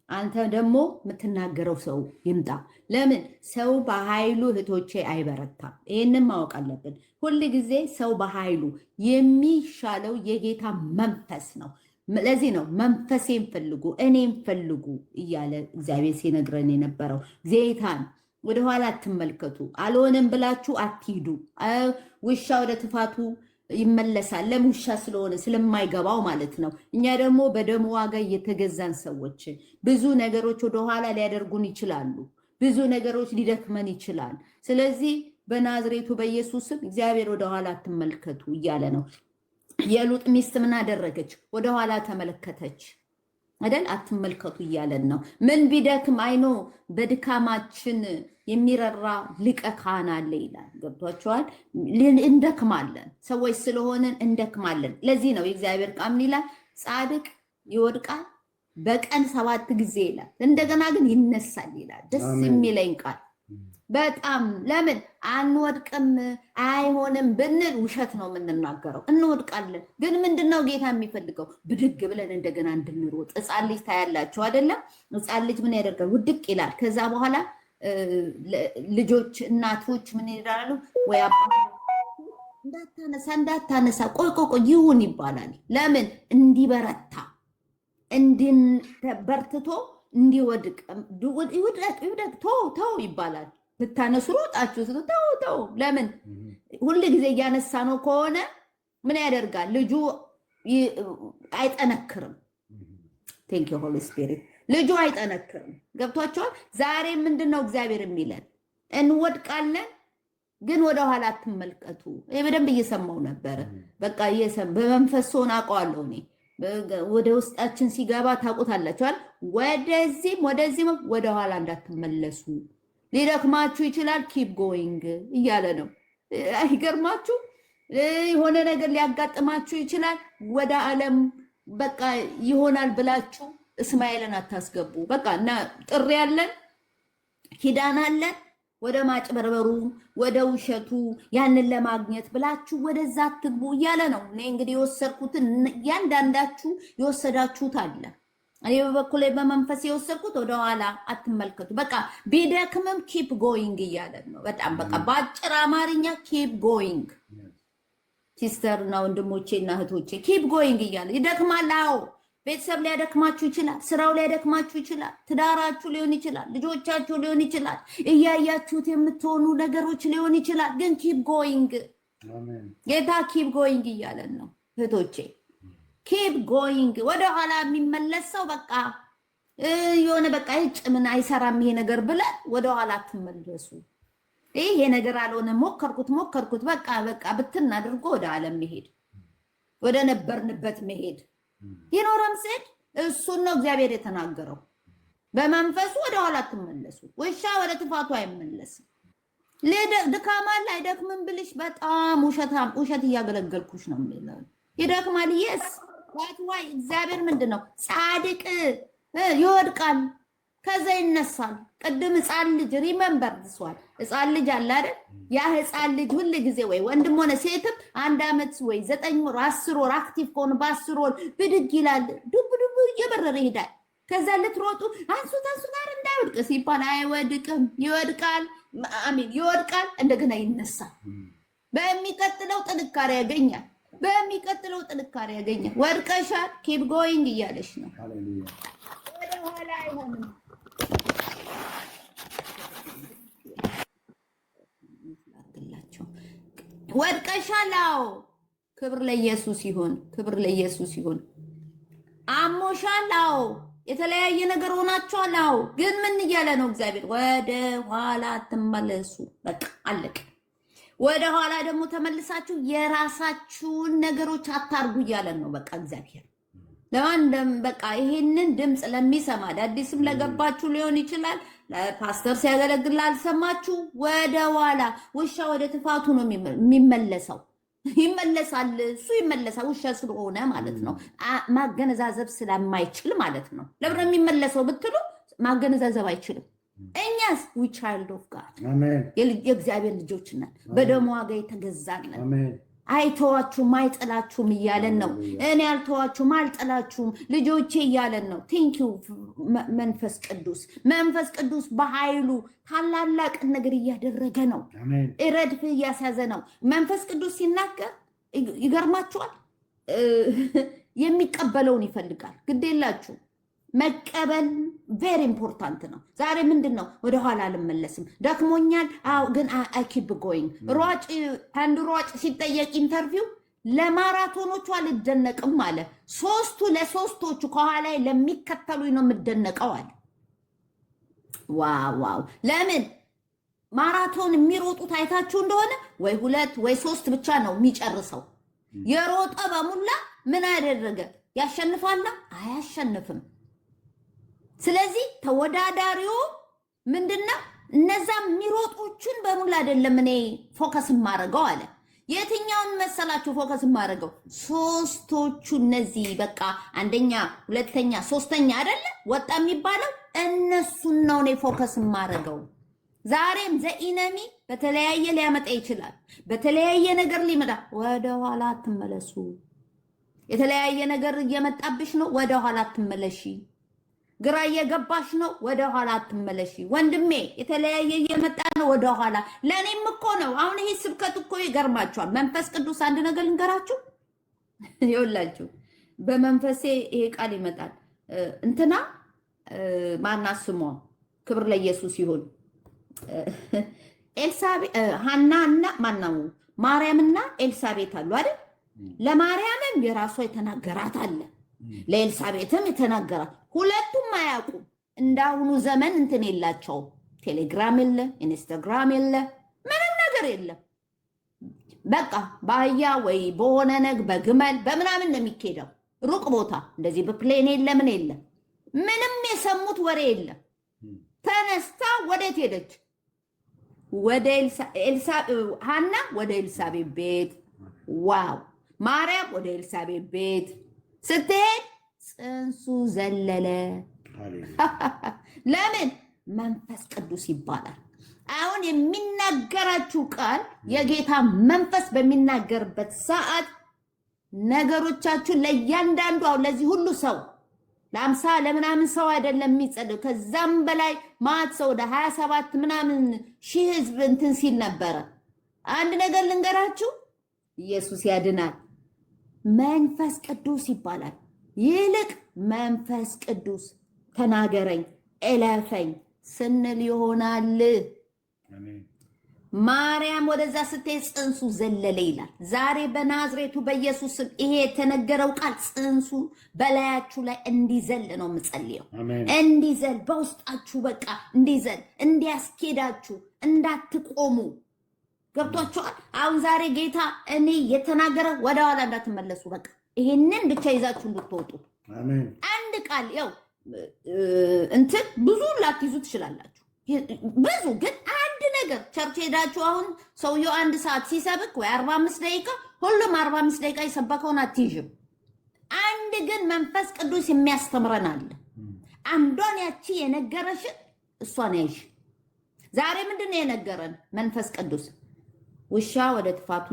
አንተ ደግሞ የምትናገረው ሰው ይምጣ። ለምን ሰው በኃይሉ እህቶቼ አይበረታም። ይህንን ማወቅ አለብን። ሁል ጊዜ ሰው በኃይሉ የሚሻለው የጌታ መንፈስ ነው። ለዚህ ነው መንፈሴን ፈልጉ፣ እኔን ፈልጉ እያለ እግዚአብሔር ሲነግረን የነበረው። ጌታን ወደኋላ አትመልከቱ፣ አልሆነም ብላችሁ አትሂዱ። ውሻ ወደ ትፋቱ ይመለሳል። ለምን? ውሻ ስለሆነ ስለማይገባው ማለት ነው። እኛ ደግሞ በደሙ ዋጋ የተገዛን ሰዎች ብዙ ነገሮች ወደኋላ ሊያደርጉን ይችላሉ። ብዙ ነገሮች ሊደክመን ይችላል። ስለዚህ በናዝሬቱ በኢየሱስ ስም እግዚአብሔር ወደኋላ አትመልከቱ እያለ ነው። የሉጥ ሚስት ምን አደረገች? ወደኋላ ተመለከተች አይደል? አትመልከቱ እያለን ነው። ምን ቢደክም አይኖ በድካማችን የሚራራ ሊቀ ካህን አለ ይላል። ገብቷቸዋል። እንደክማለን፣ ሰዎች ስለሆንን እንደክማለን። ለዚህ ነው የእግዚአብሔር ቃል ምን ይላል? ጻድቅ ይወድቃል በቀን 7 ጊዜ ይላል፣ እንደገና ግን ይነሳል ይላል። ደስ የሚለኝ ቃል በጣም። ለምን አንወድቅም? አይሆንም ብንል ውሸት ነው የምንናገረው። እንወድቃለን። ግን ምንድን ነው ጌታ የሚፈልገው? ብድግ ብለን እንደገና እንድንሮጥ። ሕፃን ልጅ ታያላችሁ አይደለም? ሕፃን ልጅ ምን ያደርጋል? ውድቅ ይላል። ከዛ በኋላ ልጆች እናቶች ምን ይላሉ? ወይ እንዳታነሳ እንዳታነሳ፣ ቆይ ቆይ ቆይ ይሁን ይባላል። ለምን? እንዲበረታ፣ በርትቶ እንዲወድቅ። ይውደቅ ይውደቅ፣ ተው ተው ይባላል። ስታነሱ ሮጣችሁ ተው ተው። ለምን? ሁል ጊዜ እያነሳ ነው ከሆነ ምን ያደርጋል? ልጁ አይጠነክርም። Thank you, Holy Spirit። ልጁ አይጠነክርም። ገብቷቸዋል። ዛሬ ምንድን ነው እግዚአብሔር የሚለን? እንወድቃለን፣ ግን ወደኋላ አትመልከቱ። ይሄ በደንብ እየሰማው ነበረ። በቃ በመንፈስ ሆን አውቀዋለሁ እኔ፣ ወደ ውስጣችን ሲገባ ታውቁታላችኋል። ወደዚህም ወደዚህም ወደኋላ እንዳትመለሱ፣ ሊደክማችሁ ይችላል። Keep going እያለ ነው። አይገርማችሁ? የሆነ ነገር ሊያጋጥማችሁ ይችላል። ወደ ዓለም በቃ ይሆናል ብላችሁ እስማኤልን አታስገቡ። በቃ እና ጥሪ ያለን ኪዳን አለን። ወደ ማጭበርበሩ፣ ወደ ውሸቱ፣ ያንን ለማግኘት ብላችሁ ወደዛ አትግቡ እያለ ነው። እኔ እንግዲህ የወሰድኩትን እያንዳንዳችሁ የወሰዳችሁት አለ። እኔ በበኩሌ በመንፈስ የወሰድኩት ወደኋላ አትመልከቱ። በቃ ቢደክምም keep going እያለ ነው። በጣም በቃ በአጭር አማርኛ keep going፣ sister እና ወንድሞቼ እና እህቶቼ፣ keep going እያለ። ይደክማል። አዎ፣ ቤተሰብ ሊያደክማችሁ ይችላል። ስራው ሊያደክማችሁ ይችላል። ትዳራችሁ ሊሆን ይችላል። ልጆቻችሁ ሊሆን ይችላል። እያያችሁት የምትሆኑ ነገሮች ሊሆን ይችላል። ግን keep going፣ ጌታ keep going እያለን ነው እህቶቼ። Keep going። ወደኋላ የሚመለስ ሰው በቃ የሆነ በቃ ይጭ ምን አይሰራም ይሄ ነገር ብለን ወደኋላ አትመለሱ። ይሄ ነገር አልሆነ፣ ሞከርኩት ሞከርኩት፣ በቃ በቃ ብትን አድርጎ ወደ ዓለም መሄድ፣ ወደ ነበርንበት መሄድ ይኖረም ስድ እሱን ነው እግዚአብሔር የተናገረው። በመንፈሱ ወደ ኋላ አትመለሱ። ውሻ ወደ ትፋቱ አይመለስም። ድካም አለ አይደክምም ብልሽ በጣም ውሸት እያገለገልኩሽ ነው የሚለው። ይደክማል። Yes, that's why እግዚአብሔር ምንድን ነው? ጻድቅ ይወድቃል ከዛ ይነሳል። ቅድም ህፃን ልጅ፣ remember this one፣ ህፃን ልጅ አለ አይደል? ያ ህፃን ልጅ ሁል ጊዜ ወይ ወንድም ሆነ ሴትም 1 ዓመት ወይ 9 ወር 10 ወር active ከሆነ በ10 ወር ብድግ ይላል። ዱብ ዱብ እየበረረ ይሄዳል። ከዛ ልትሮጡ አንሱት አንሱት፣ ኧረ እንዳይወድቅ ሲባል አይወድቅም። ይወድቃል፣ አሚን ይወድቃል፣ እንደገና ይነሳል። በሚቀጥለው ጥንካሬ ያገኛል። በሚቀጥለው ጥንካሬ ያገኛል። ወድቀሻል፣ keep going እያለሽ ነው። ወደ ኋላ አይሆንም። ላድርግላቸው። ወድቀሻል። አዎ፣ ክብር ለኢየሱስ ይሁን። ክብር ለኢየሱስ ይሁን። አሞሻል። አዎ፣ የተለያየ ነገር ሆናችኋል። አዎ፣ ግን ምን እያለ ነው እግዚአብሔር? ወደ ኋላ አትመለሱ። በቃ አለቀ። ወደ ኋላ ደግሞ ተመልሳችሁ የራሳችሁን ነገሮች አታርጉ እያለን ነው። በቃ እግዚአብሔር ለማንም በቃ ይሄንን ድምፅ ለሚሰማ፣ አዳዲስም ለገባችሁ ሊሆን ይችላል። ፓስተር ሲያገለግል ላልሰማችሁ፣ ወደ ኋላ ውሻ ወደ ትፋቱ ነው የሚመለሰው። ይመለሳል፣ እሱ ይመለሳል። ውሻ ስለሆነ ማለት ነው። ማገነዛዘብ ስለማይችል ማለት ነው። ለምን ነው የሚመለሰው ብትሉ ማገነዛዘብ አይችልም። እኛስ we child of God፣ የእግዚአብሔር ልጆች ነን። በደሙ ዋጋ የተገዛን ነን። አይተዋችሁም አይጥላችሁም እያለን ነው። እኔ አልተዋችሁም አልጥላችሁም ልጆቼ እያለን ነው። Thank you መንፈስ ቅዱስ። መንፈስ ቅዱስ በኃይሉ ታላላቅ ነገር እያደረገ ነው። ረድፍ እያስያዘ ነው። መንፈስ ቅዱስ ሲናገር ይገርማችኋል። የሚቀበለውን ይፈልጋል። ግድ የላችሁ፣ መቀበል very important ነው። ዛሬ ምንድን ነው? ወደኋላ አልመለስም፣ ደክሞኛል። አዎ፣ ግን I keep going። ሯጭ፣ አንድ ሯጭ ሲጠየቅ interview፣ ለማራቶኖቹ አልደነቅም አለ። ሶስቱ ለሶስቶቹ ከኋላ ለሚከተሉኝ ነው የምደነቀው አለ። Wow wow! ለምን? ማራቶን የሚሮጡት አይታችሁ እንደሆነ ወይ ሁለት ወይ ሶስት ብቻ ነው የሚጨርሰው። የሮጠ በሙላ ምን አደረገ? ያሸንፋል? አያሸንፍም። ስለዚህ ተወዳዳሪው ምንድነው? እነዛ የሚሮጡችን በሙላ አይደለም እኔ focus የማደርገው አለ። የትኛውን መሰላችሁ focus የማደርገው? ሶስቶቹ፣ እነዚህ በቃ አንደኛ፣ ሁለተኛ፣ ሶስተኛ አይደለ ወጣ የሚባለው፣ እነሱን ነው እኔ focus የማደርገው። ዛሬም the enemy በተለያየ ሊያመጣ ይችላል። በተለያየ ነገር ሊመጣ፣ ወደ ኋላ አትመለሱ። የተለያየ ነገር እየመጣብሽ ነው፣ ወደ ኋላ አትመለሺ። ግራ እየገባሽ ነው፣ ወደ ኋላ አትመለሺ። ወንድሜ፣ የተለያየ እየመጣ ነው፣ ወደ ኋላ። ለእኔም እኮ ነው። አሁን ይሄ ስብከት እኮ ይገርማችኋል። መንፈስ ቅዱስ፣ አንድ ነገር ልንገራችሁ፣ ይኸውላችሁ በመንፈሴ ይሄ ቃል ይመጣል። እንትና ማናት ስሟ? ክብር ለኢየሱስ ይሁን። ኤልሳቤ፣ ሀና እና ማናው ማርያምና ኤልሳቤት አሉ አይደል? ለማርያምም የራሷ የተናገራት አለ፣ ለኤልሳቤትም የተናገራት። ሁለቱም አያውቁም። እንዳሁኑ ዘመን እንትን የላቸውም። ቴሌግራም የለ፣ ኢንስታግራም የለ፣ ምንም ነገር የለም። በቃ በአህያ ወይ በሆነ በግመል በምናምን ነው የሚኬደው። ሩቅ ቦታ እንደዚህ በ plane የለ፣ ምን የለ፣ ምንም የሰሙት ወሬ የለም። ተነስታ ወዴት ሄደች? ወደ ሀና ወደ ኤልሳቤጥ ቤት። Wow! ማርያም ወደ ኤልሳቤጥ ቤት ስትሄድ ጽንሱ ዘለለ። ለምን? መንፈስ ቅዱስ ይባላል። አሁን የሚናገራችሁ ቃል የጌታ መንፈስ በሚናገርበት ሰዓት ነገሮቻችሁ ለእያንዳንዱ፣ አሁን ለዚህ ሁሉ ሰው፣ ለ50 ለምናምን ሰው አይደለም የሚጸልየው፣ ከዛም በላይ ማት ሰው፣ ወደ 27 ምናምን ሺህ ህዝብ እንትን ሲል ነበረ። አንድ ነገር ልንገራችሁ፣ ኢየሱስ ያድናል። መንፈስ ቅዱስ ይባላል። ይልቅ መንፈስ ቅዱስ ተናገረኝ፣ እለፈኝ ስንል ይሆናል። ማርያም ወደዛ ስትሄድ ጽንሱ ዘለለ ይላል። ዛሬ በናዝሬቱ በኢየሱስ ስም ይሄ የተነገረው ቃል ጽንሱ በላያችሁ ላይ እንዲዘል ነው የምጸልየው። እንዲዘል በውስጣችሁ በቃ እንዲዘል፣ እንዲያስኬዳችሁ፣ እንዳትቆሙ። ገብቷችኋል? አሁን ዛሬ ጌታ እኔ የተናገረ ወደኋላ እንዳትመለሱ፣ በቃ ይሄንን ብቻ ይዛችሁ እንድትወጡ። አንድ ቃል ያው እንትን ብዙ ላትይዙ ትችላላችሁ። ብዙ ግን አንድ ነገር church ሄዳችሁ አሁን ሰውየው አንድ ሰዓት ሲሰብክ ወይ 45 ደቂቃ፣ ሁሉም 45 ደቂቃ የሰበከውን አትይዥም። አንድ ግን መንፈስ ቅዱስ የሚያስተምረን አለ። አንዷን ያቺ የነገረሽን እሷን ያይሽ። ዛሬ ምንድን ነው የነገረን መንፈስ ቅዱስ? ውሻ ወደ ትፋቱ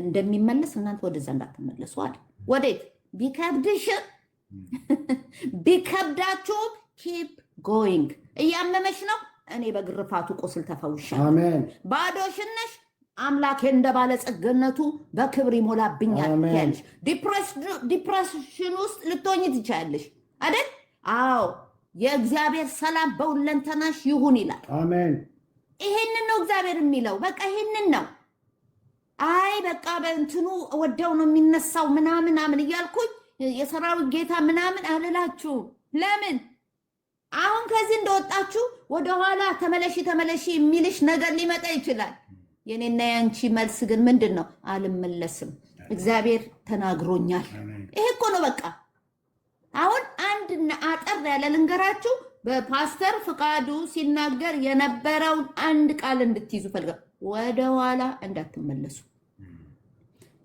እንደሚመለስ እናንተ ወደዛ እንዳትመለሱ አለ። ወዴት? ቢከብድሽም ቢከብዳችሁም keep going። እያመመሽ ነው፣ እኔ በግርፋቱ ቁስል ተፈውሻለሁ። ባዶሽን ነሽ፣ አምላኬ እንደ ባለጸግነቱ በክብር ይሞላብኛል ያለሽ። Depression ውስጥ ልትሆኝ ትችያለሽ አይደል? አዎ፣ የእግዚአብሔር ሰላም በሁለንተናሽ ይሁን ይላል። አሜን። ይሄንን ነው እግዚአብሔር የሚለው። በቃ ይሄንን ነው። አይ በቃ በእንትኑ ወደው ነው የሚነሳው ምናምን ምናምን እያልኩኝ የሰራዊት ጌታ ምናምን አልላችሁም። ለምን? አሁን ከዚህ እንደወጣችሁ ወደኋላ ተመለሺ ተመለሺ የሚልሽ ነገር ሊመጣ ይችላል። የኔና የአንቺ መልስ ግን ምንድን ነው? አልመለስም። እግዚአብሔር ተናግሮኛል። ይሄ እኮ ነው በቃ። አሁን አንድና አጠር ያለ ልንገራችሁ። በፓስተር ፍቃዱ ሲናገር የነበረውን አንድ ቃል እንድትይዙ ፈልጋ፣ ወደኋላ እንዳትመለሱ።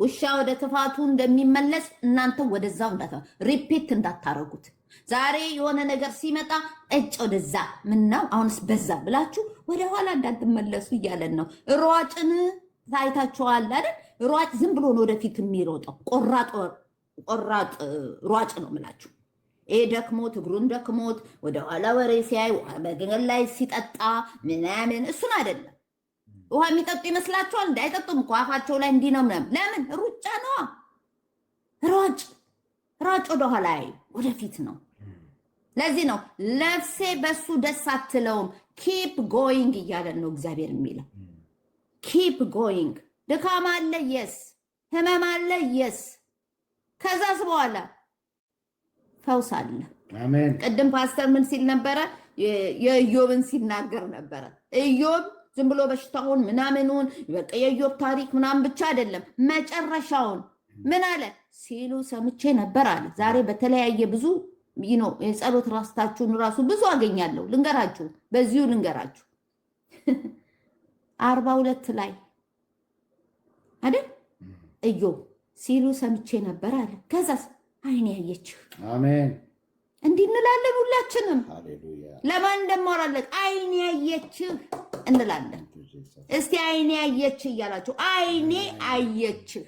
ውሻ ወደ ትፋቱ እንደሚመለስ እናንተ ወደዛው እንዳታ repeat እንዳታረጉት። ዛሬ የሆነ ነገር ሲመጣ እጭ ወደዛ ምነው አሁንስ በዛ ብላችሁ ወደኋላ እንዳትመለሱ እያለን ነው። ሯጭን ታይታችኋል አይደል? ሯጭ ዝም ብሎ ነው ወደፊት የሚሮጠው። ቆራጥ ቆራጥ ሯጭ ነው የምላችሁ። ይሄ ደክሞት፣ እግሩን ደክሞት ወደኋላ ወሬ ሲያይ፣ መንገድ ላይ ሲጠጣ ምናምን እሱን አይደለም። ውሃ የሚጠጡ ይመስላችኋል? እንደ አይጠጡም እኮ፣ አፋቸው ላይ እንዲህ ነው ምናምን። ለምን? ሩጫ ነዋ። ሯጭ ሯጭ ወደኋላ አያይም፣ ወደፊት ነው። ለዚህ ነው ነፍሴ በሱ ደስ አትለውም፣ keep going እያለን ነው እግዚአብሔር የሚለው። Keep going። ድካም አለ፣ yes፣ ህመም አለ፣ yes። ከዛስ በኋላ ፈውስ አለ። አሜን። ቅድም ፓስተር ምን ሲል ነበረ? የኢዮብን ሲናገር ነበረ። ኢዮብ ዝም ብሎ በሽታውን ምናምኑን በቃ የኢዮብ ታሪክ ምናምን ብቻ አይደለም፣ መጨረሻውን ምን አለ? ሲሉ ሰምቼ ነበር አለ። ዛሬ በተለያየ ብዙ የጸሎት ራስታችሁን ራሱ ብዙ አገኛለሁ። ልንገራችሁ፣ በዚሁ ልንገራችሁ፣ 42 ላይ አይደል ኢዮብ ሲሉ ሰምቼ ነበር አለ። ከዛስ አይኔ ያየችህ። አሜን። እንዲህ እንላለን ሁላችንም። ሃሌሉያ። ለማን እንደማወራለን አይኔ ያየችህ እንላለን። እስቲ አይኔ ያየችህ እያላችሁ፣ አይኔ አየችህ፣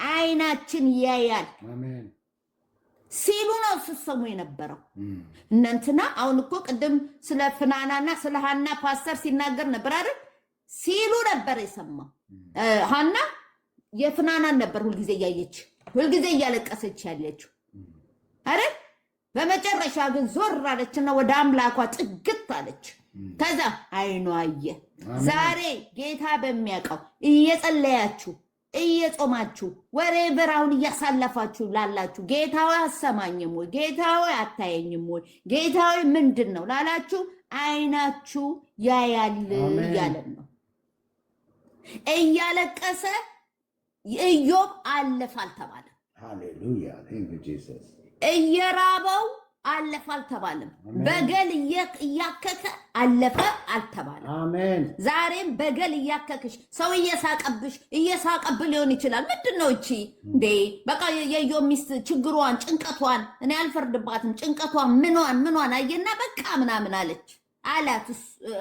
አይናችን ያያል። አሜን። ሲሉ ነው ስትሰሙ የነበረው። እነንትና አሁን እኮ ቅድም ስለ ፍናናና ስለ ሀና ፓስተር ሲናገር ነበር አይደል? ሲሉ ነበር የሰማው። ሀና የፍናናን ነበር ሁልጊዜ እያየች፣ ሁልጊዜ እያለቀሰች ያለችው አይደል? በመጨረሻ ግን ዞር አለችና ወደ አምላኳ ጥግት አለች። ከዛ አይኗ አየ። ዛሬ ጌታ በሚያውቀው እየጸለያችሁ፣ እየጾማችሁ፣ whatever አሁን እያሳለፋችሁ ላላችሁ፣ ጌታ ሆይ አሰማኝም ወይ፣ ጌታ ሆይ አታየኝም ወይ፣ ጌታ ሆይ ምንድን ነው ላላችሁ አይናችሁ ያያል እያለን ነው። እያለቀሰ ኢዮብ አለፈ አልተባለም። ሃሌሉያ፣ thank you Jesus። እየራበው አለፈ አልተባለም። በገል እያከከ አለፈ አልተባለም። አሜን። ዛሬም በገል እያከክሽ፣ ሰው እየሳቀብሽ እየሳቀብ ሊሆን ይችላል። ምንድን ነው እቺ እንዴ? በቃ የኢዮብ ሚስት ችግሯን፣ ጭንቀቷን እኔ አልፈርድባትም። ጭንቀቷን ምኗን ምኗን አየና በቃ ምናምን አለች አላት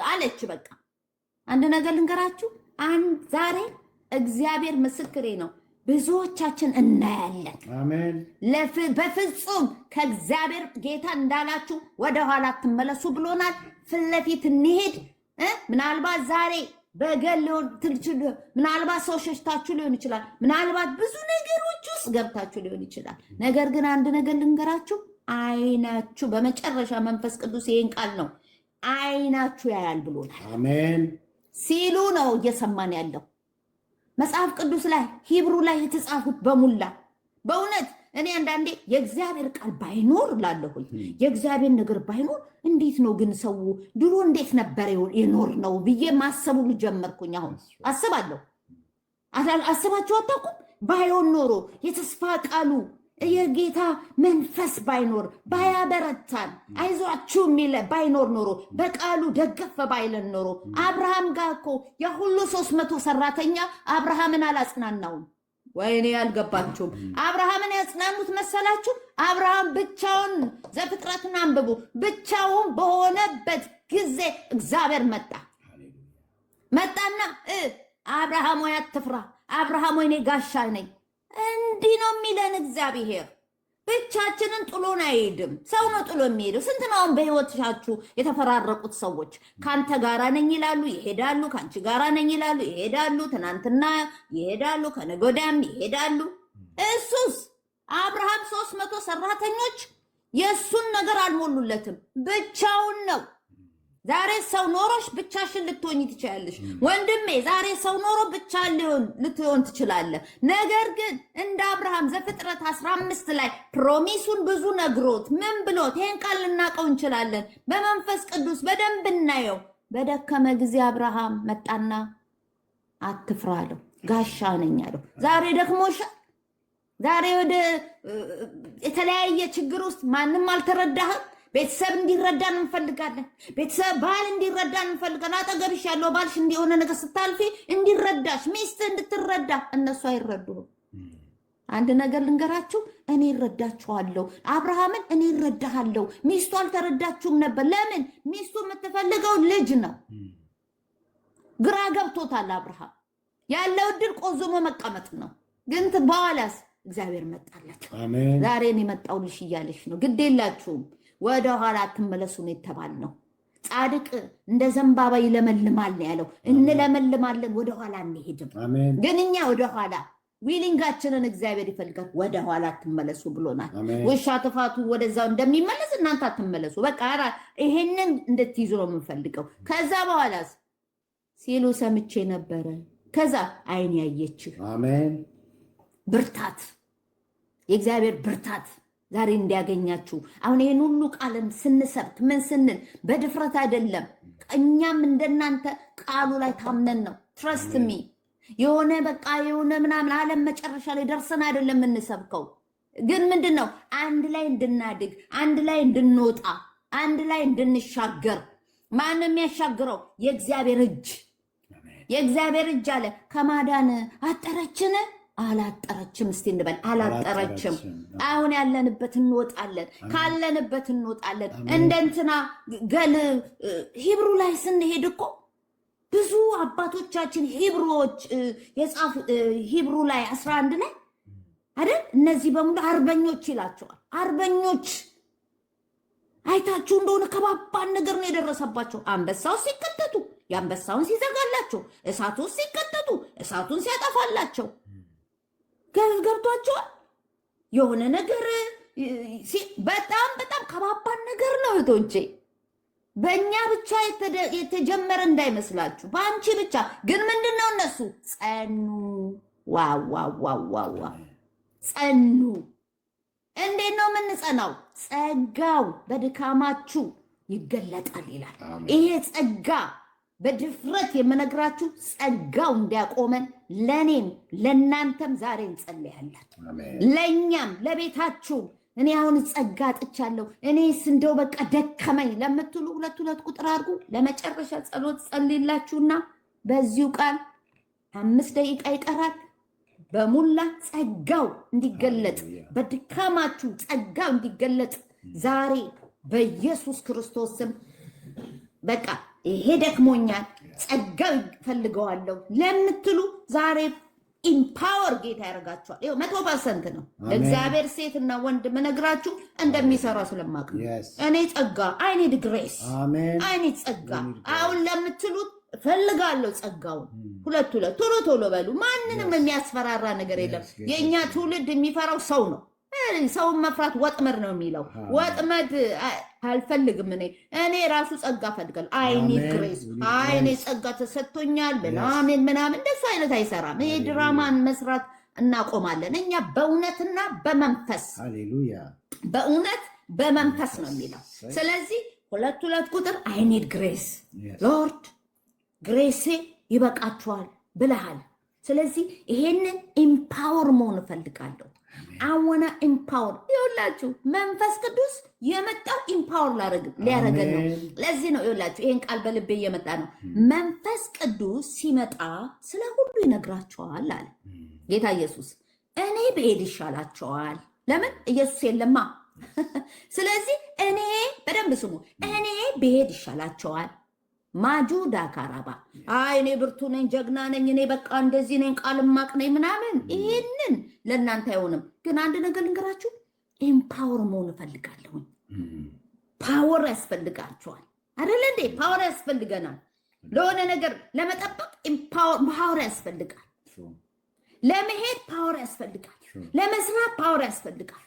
አለች። በቃ አንድ ነገር ልንገራችሁ። አንድ ዛሬ እግዚአብሔር ምስክሬ ነው። ብዙዎቻችን እናያለን። አሜን። በፍጹም ከእግዚአብሔር ጌታ እንዳላችሁ ወደኋላ አትመለሱ ብሎናል። ፊት ለፊት እንሄድ እ ምናልባት ዛሬ በገል ሊሆን ትችል፣ ምናልባት ሰው ሸሽታችሁ ሊሆን ይችላል። ምናልባት ብዙ ነገሮች ውስጥ ገብታችሁ ሊሆን ይችላል። ነገር ግን አንድ ነገር ልንገራችሁ፣ አይናችሁ በመጨረሻ መንፈስ ቅዱስ ይሄን ቃል ነው አይናችሁ ያያል ብሎናል። አሜን። ሲሉ ነው እየሰማን ያለው። መጽሐፍ ቅዱስ ላይ Hebrew ላይ የተጻፉት በሙላ በእውነት እኔ አንዳንዴ የእግዚአብሔር ቃል ባይኖር ላለሁኝ፣ የእግዚአብሔር ነገር ባይኖር እንዴት ነው ግን ሰው ድሮ እንዴት ነበር የኖር ነው ብዬ ማሰቡ ጀመርኩኝ። አሁን አስባለሁ። አስባችሁ አታውቁም? ባይሆን ኖሮ የተስፋ ቃሉ የጌታ መንፈስ ባይኖር፣ ባያበረታን፣ አይዟችሁ የሚለ ባይኖር ኖሮ፣ በቃሉ ደገፍ ባይለን ኖሮ፣ አብርሃም ጋር እኮ የሁሉ 300 ሰራተኛ አብርሃምን አላጽናናውም። ወይኔ አልገባችሁም? አብርሃምን ያጽናኑት መሰላችሁ? አብርሃም ብቻውን፣ ዘፍጥረትን አንብቡ። ብቻውን በሆነበት ጊዜ እግዚአብሔር መጣ። መጣና "አብርሃም ሆይ አትፍራ፣ አብርሃም ሆይ እኔ ጋሻህ ነኝ።" እንዲህ ነው የሚለን እግዚአብሔር። ብቻችንን ጥሎን አይሄድም። ሰው ነው ጥሎ የሚሄደው። ስንት ነው አሁን በህይወታችሁ የተፈራረቁት ሰዎች? ከአንተ ጋራ ነኝ ይላሉ፣ ይሄዳሉ። ከአንቺ ጋራ ነኝ ይላሉ፣ ይሄዳሉ። ትናንትና ይሄዳሉ፣ ከነገ ወዲያም ይሄዳሉ። እሱስ አብርሃም 300 ሰራተኞች የእሱን ነገር አልሞሉለትም። ብቻውን ነው። ዛሬ ሰው ኖሮሽ ብቻሽን ልትሆኝ ትችላለሽ። ወንድሜ፣ ዛሬ ሰው ኖሮ ብቻ ልትሆን ትችላለህ። ነገር ግን እንደ አብርሃም ዘፍጥረት 15 ላይ promise ኡን ብዙ ነግሮት ምን ብሎት ይሄን ቃል ልናውቀው እንችላለን። በመንፈስ ቅዱስ በደንብ እናየው። በደከመ ጊዜ አብርሃም መጣና አትፍራ አለው፣ ጋሻ ነኝ አለው። ዛሬ ደክሞሻል። ዛሬ ወደ የተለያየ ችግር ውስጥ ማንም አልተረዳህም። ቤተሰብ እንዲረዳን እንፈልጋለን። ቤተሰብ ባል እንዲረዳን እንፈልጋለን። አጠገብሽ ያለው ባልሽ እንዲሆነ ነገር ስታልፊ እንዲረዳሽ፣ ሚስት እንድትረዳ፣ እነሱ አይረዱህም። አንድ ነገር ልንገራችሁ፣ እኔ እረዳችኋለሁ። አብርሃምን እኔ እረዳሃለሁ። ሚስቱ አልተረዳችሁም ነበር። ለምን? ሚስቱ የምትፈልገው ልጅ ነው። ግራ ገብቶታል አብርሃም። ያለው እድል ቆዝሞ መቀመጥ ነው። ግን በኋላስ እግዚአብሔር መጣለት። ዛሬ እኔ መጣሁልሽ እያለሽ ነው። ግድ የላችሁም፣ ወደ ኋላ አትመለሱ ነው የተባልነው። ጻድቅ እንደ ዘንባባ ይለመልማል ነው ያለው። እንለመልማለን፣ ወደ ኋላ አንሄድም። ግን እኛ ወደ ኋላ willing ኣችንን እግዚአብሔር ይፈልጋል። ወደ ኋላ አትመለሱ ብሎናል። ውሻ ትፋቱ ወደዛው እንደሚመለስ እናንተ አትመለሱ። በቃ ይሄንን እንድትይዙ ነው የምንፈልገው። ከዛ በኋላስ ሲሉ ሰምቼ ነበረ። ከዛ አይን ያየችህ ብርታት፣ የእግዚአብሔር ብርታት ዛሬ እንዲያገኛችሁ። አሁን ይህን ሁሉ ቃልን ስንሰብክ ምን ስንል በድፍረት አይደለም። እኛም እንደናንተ ቃሉ ላይ ታምነን ነው። Trust me፣ የሆነ በቃ የሆነ ምናምን ዓለም መጨረሻ ላይ ደርሰን አይደለም የምንሰብከው። ግን ምንድን ነው፣ አንድ ላይ እንድናድግ፣ አንድ ላይ እንድንወጣ፣ አንድ ላይ እንድንሻገር። ማን የሚያሻግረው? የእግዚአብሔር እጅ። የእግዚአብሔር እጅ አለ። ከማዳን አጠረችን አላጠረችም? እስቲ እንበል አላጠረችም። አሁን ያለንበት እንወጣለን፣ ካለንበት እንወጣለን። እንደ እንትና ገል Hebrew ላይ ስንሄድ እኮ ብዙ አባቶቻችን Hebrew ዎች የጻፉ Hebrew ላይ 11 ላይ አይደል? እነዚህ በሙሉ አርበኞች ይላቸዋል። አርበኞች አይታችሁ እንደሆነ ከባባድ ነገር ነው የደረሰባቸው። አንበሳው ሲከተቱ የአንበሳውን ሲዘጋላቸው፣ እሳቱ ሲከተቱ እሳቱን ሲያጠፋላቸው ገብቷቸዋል። የሆነ ነገር በጣም በጣም ከባባድ ነገር ነው እህቶቼ። በእኛ ብቻ የተጀመረ እንዳይመስላችሁ፣ በአንቺ ብቻ ግን ምንድን ነው፣ እነሱ ጸኑ። Wow wow wow wow wow፣ ጸኑ። እንዴት ነው የምንጸናው? ጸጋው በድካማችሁ ይገለጣል ይላል። ይሄ ጸጋ በድፍረት የምነግራችሁ ጸጋው እንዲያቆመን ለእኔም ለእናንተም ዛሬ እንጸልያለን። ለእኛም ለቤታችሁም። እኔ አሁን ጸጋ አጥቻለሁ፣ እኔስ እንደው በቃ ደከመኝ ለምትሉ ሁለት ሁለት ቁጥር አድርጉ። ለመጨረሻ ጸሎት ጸልይላችሁና በዚሁ ቃል 5 ደቂቃ ይቀራል። በሙላ ጸጋው እንዲገለጥ፣ በድካማችሁ ጸጋው እንዲገለጥ ዛሬ በኢየሱስ ክርስቶስ ስም በቃ ይሄ ደክሞኛል፣ ጸጋው ይፈልገዋለሁ ለምትሉ ዛሬ empower ጌታ ያደርጋችኋል። ይኸው 100% ነው። ለእግዚአብሔር ሴትና ወንድ ምነግራችሁ እንደሚሰራ ስለማቅ ነው። እኔ ጸጋ፣ I need grace፣ I need ጸጋ አሁን ለምትሉት እፈልጋለሁ ጸጋውን። ሁለት ሁለት ቶሎ ቶሎ በሉ። ማንንም የሚያስፈራራ ነገር የለም። የእኛ ትውልድ የሚፈራው ሰው ነው። ሰውን መፍራት ወጥመድ ነው የሚለው። ወጥመድ አልፈልግም። እኔ ራሱ ጸጋ እፈልጋለሁ። I need grace፣ አይ እኔ ጸጋ ተሰጥቶኛል ምናምን ምናምን፣ እንደሱ አይነት አይሰራም። ይሄ ድራማን መስራት እናቆማለን። እኛ በእውነትና በመንፈስ፣ በእውነት በመንፈስ ነው የሚለው። ስለዚህ 2 2 ቁጥር I need grace, Lord፣ grace ኤ ይበቃችኋል ብለሃል። ስለዚህ ይሄንን empower መሆን እፈልጋለሁ። I wanna empower። ይኸውላችሁ መንፈስ ቅዱስ የመጣው empower ሊያደርገን ነው። ለዚህ ነው ይኸውላችሁ ይሄን ቃል በልቤ እየመጣ ነው። መንፈስ ቅዱስ ሲመጣ ስለ ሁሉ ይነግራችኋል አለ ጌታ ኢየሱስ። እኔ ብሄድ ይሻላችኋል። ለምን? ኢየሱስ የለማ። ስለዚህ እኔ፣ በደንብ ስሙ፣ እኔ ብሄድ ይሻላችኋል። ማጁ ዳካራባ፣ አይ እኔ ብርቱ ነኝ፣ ጀግና ነኝ፣ እኔ በቃ እንደዚህ ነኝ፣ ቃል ማቅ ነኝ ምናምን፣ ይሄንን ለእናንተ አይሆንም። ግን አንድ ነገር ልንገራችሁ፣ empower መሆን እፈልጋለሁኝ። Power ያስፈልጋችኋል አይደለ እንዴ? Power ያስፈልገናል። ለሆነ ነገር ለመጠበቅ power ያስፈልጋል። ለመሄድ power ያስፈልጋል። ለመስራት power ያስፈልጋል።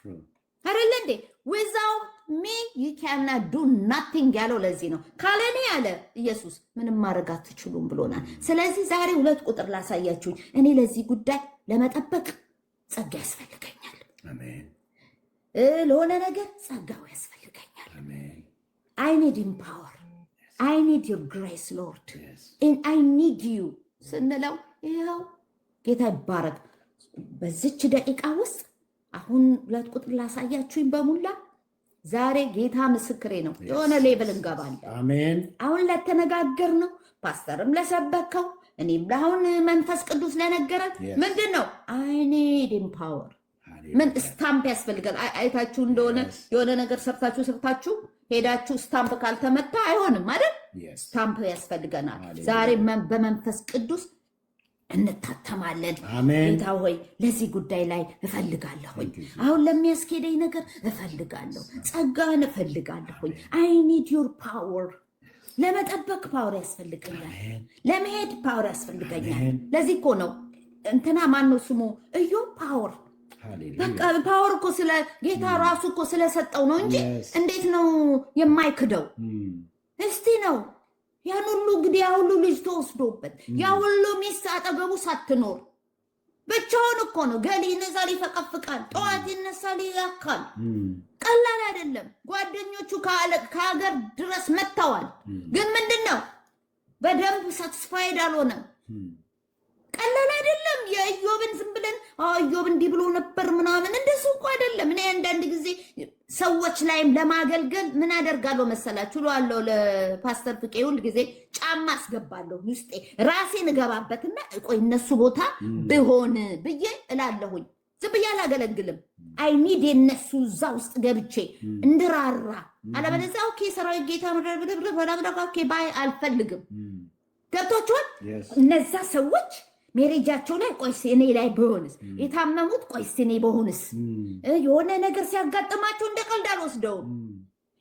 አይደለ እንዴ? ዊዛውት ሚ ዩ ካናት ዱ ናቲንግ ያለው ለዚህ ነው። ካለኔ ያለ ኢየሱስ ምንም ማድረግ አትችሉም ብሎናል። ስለዚህ ዛሬ 2 ቁጥር ላሳያችሁኝ። እኔ ለዚህ ጉዳይ ለመጠበቅ ጸጋ ያስፈልገኛል። ለሆነ ነገር ጸጋው ያስፈልገኛል። I need empower፣ I need your grace, Lord፣ I need you ስንለው ይኸው ጌታ ይባረክ። በዚች ደቂቃ ውስጥ አሁን 2 ቁጥር ላሳያችሁኝ በሙላ ዛሬ ጌታ ምስክሬ ነው። የሆነ level እንገባለን። አሜን። አሁን ለተነጋገር ነው፣ ፓስተርም ለሰበከው፣ እኔም ለአሁን መንፈስ ቅዱስ ለነገረን ምንድን ነው? I need empower። ምን stamp ያስፈልጋል። አይታችሁ እንደሆነ የሆነ ነገር ሰርታችሁ ሰርታችሁ ሄዳችሁ stamp ካልተመታ አይሆንም አይደል? Stamp ያስፈልገናል። ዛሬ በመንፈስ ቅዱስ እንታተማለን። ጌታ ሆይ ለዚህ ጉዳይ ላይ እፈልጋለሁኝ። አሁን ለሚያስኬደኝ ነገር እፈልጋለሁ። ጸጋን እፈልጋለሁኝ። I need your power። ለመጠበቅ power ያስፈልገኛል። ለመሄድ power ያስፈልገኛል። ለዚህ እኮ ነው እንትና ማነው ስሙ እዮብ power፣ በቃ power እኮ ስለ ጌታ ራሱ እኮ ስለሰጠው ነው እንጂ እንዴት ነው የማይክደው? እስቲ ነው ያን ሁሉ እንግዲህ ያ ሁሉ ልጅ ተወስዶበት፣ ያ ሁሉ ሚስት አጠገቡ ሳትኖር ብቻውን እኮ ነው። ገል ይነሳል፣ ይፈቀፍቃል፣ ጠዋት ይነሳል፣ ይያካል። ቀላል አይደለም። ጓደኞቹ ከሀገር ድረስ መጥተዋል። ግን ምንድን ነው፣ በደንብ satisfied አልሆነም። ቀላል አይደለም። የኢዮብን ዝም ብለን ኢዮብ እንዲህ ብሎ ነበር ምናምን እንደሱ እኮ አይደለም። እኔ አንዳንድ ጊዜ ሰዎች ላይም ለማገልገል ምን አደርጋለሁ መሰላችሁ? እለዋለሁ ለፓስተር ፍቄ፣ ሁል ጊዜ ጫማ አስገባለሁ ውስጤ፣ ራሴን እገባበትና ቆይ እነሱ ቦታ ብሆን ብዬ እላለሁኝ። ዝም ብዬ አላገለግልም። I need የነሱ እዛ ውስጥ ገብቼ እንድራራ። አለበለዚያ okay ሰራዊት ጌታ okay bye አልፈልግም። ገብቷችኋል? እነዛ ሰዎች marriage ኣቸው ላይ ቆይስ እኔ ላይ ብሆንስ፣ የታመሙት ቆይስ እኔ በሆንስ፣ የሆነ ነገር ሲያጋጥማቸው እንደ ቀልድ አልወስደውም።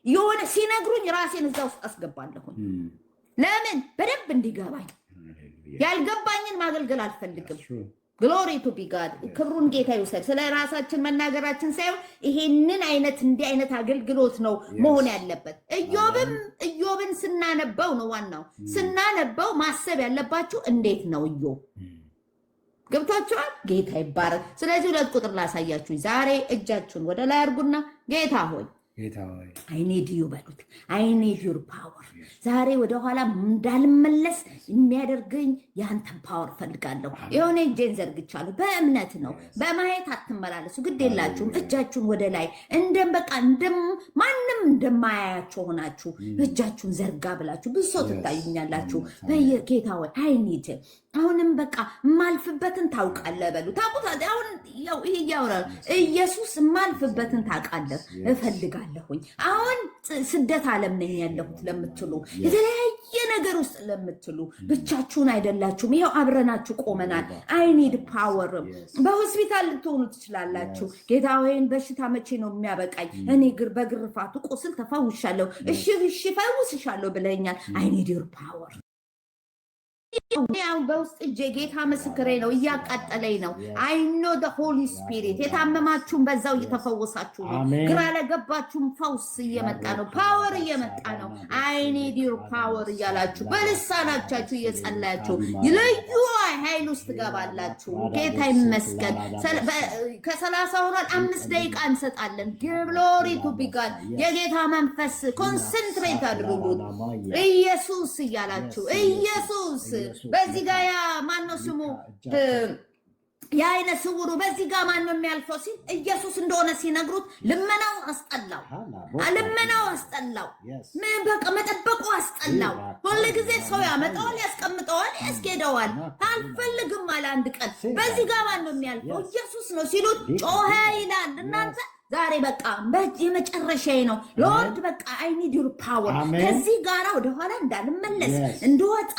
የሆነ ሲነግሩኝ ራሴን እዛ ውስጥ አስገባለሁኝ። ለምን? በደንብ እንዲገባኝ። ያልገባኝን ማገልገል አልፈልግም። Glory to be God። ክብሩን ጌታ ይውሰድ። ስለ ራሳችን መናገራችን ሳይሆን ይሄንን አይነት እንዲህ አይነት አገልግሎት ነው መሆን ያለበት። ኢዮብን ስናነበው ነው ዋናው። ስናነበው ማሰብ ያለባችሁ እንዴት ነው ኢዮብ፣ ገብቷችኋል? ጌታ ይባረክ። ስለዚህ 2 ቁጥር ላሳያችሁ። ዛሬ እጃችሁን ወደ ላይ አድርጉና ጌታ ሆይ I need you በሉት። I need your power። ዛሬ ወደኋላ እንዳልመለስ የሚያደርገኝ የአንተን power ፈልጋለሁ። የሆነ እጄን ዘርግቻለሁ። በእምነት ነው፣ በማየት አትመላለሱ። ግድ የላችሁም። እጃችሁን ወደ ላይ እንደም በቃ እንደም ማንም እንደማያያችሁ ሆናችሁ እጃችሁን ዘርጋ ብላችሁ ብዙ ሰው ትታዩኛላችሁ። ጌታ ሆይ I need፣ አሁንም በቃ የማልፍበትን ታውቃለህ በሉ። ታውቁት አሁን ያው ይሄ እያወራል ኢየሱስ፣ የማልፍበትን ታውቃለህ፣ እፈልጋለሁኝ። አሁን ስደት ዓለም ነኝ ያለሁት ለምትሉ፣ የተለያየ ነገር ውስጥ ለምትሉ ብቻችሁን አይደላችሁም። ይኸው አብረናችሁ ቆመናል። I need power። በሆስፒታል ልትሆኑ ትችላላችሁ። ጌታ ሆይ በሽታ መቼ ነው የሚያበቃኝ? እኔ በግርፋቱ ቁስል ተፈውሻለሁ። እሺ እሺ ፈውስሻለሁ ብለኸኛል። I need your power. አሁን በውስጥ እጄ ጌታ ምስክሬ ነው፣ እያቃጠለኝ ነው። I know the Holy Spirit። የታመማችሁም በዛው እየተፈወሳችሁ ነው። አሜን። ግራ ለገባችሁም ፈውስ እየመጣ ነው። Power እየመጣ ነው። "I need your power" እያላችሁ በልሳናቻችሁ እየጸለያችሁ ልዩ ኃይል ውስጥ ትገባላችሁ። ጌታ ይመስገን። ከ30 ሆኗል። 5 ደቂቃ እንሰጣለን። Glory to be God። የጌታ መንፈስ concentrate አድርጉት። ኢየሱስ እያላችሁ ኢየሱስ። በዚህ ጋር ያ ማነው ስሙ የአይነ ስውሩ በዚህ ጋር ማን ነው የሚያልፈው ሲል ኢየሱስ እንደሆነ ሲነግሩት ልመናው አስጠላው፣ ልመናው አስጠላው። ምን በቃ መጠበቁ አስጠላው። ሁል ጊዜ ሰው ያመጣዋል፣ ያስቀምጠዋል፣ ያስኬደዋል። አልፈልግም አለ። አንድ ቀን በዚህ ጋር ማን ነው የሚያልፈው? ኢየሱስ ነው ሲሉት ጮኸ ይላል። እናንተ ዛሬ በቃ የመጨረሻዬ ነው Lord፣ በቃ I need your power። ከዚህ ጋራ ወደኋላ እንዳልመለስ እንድወጣ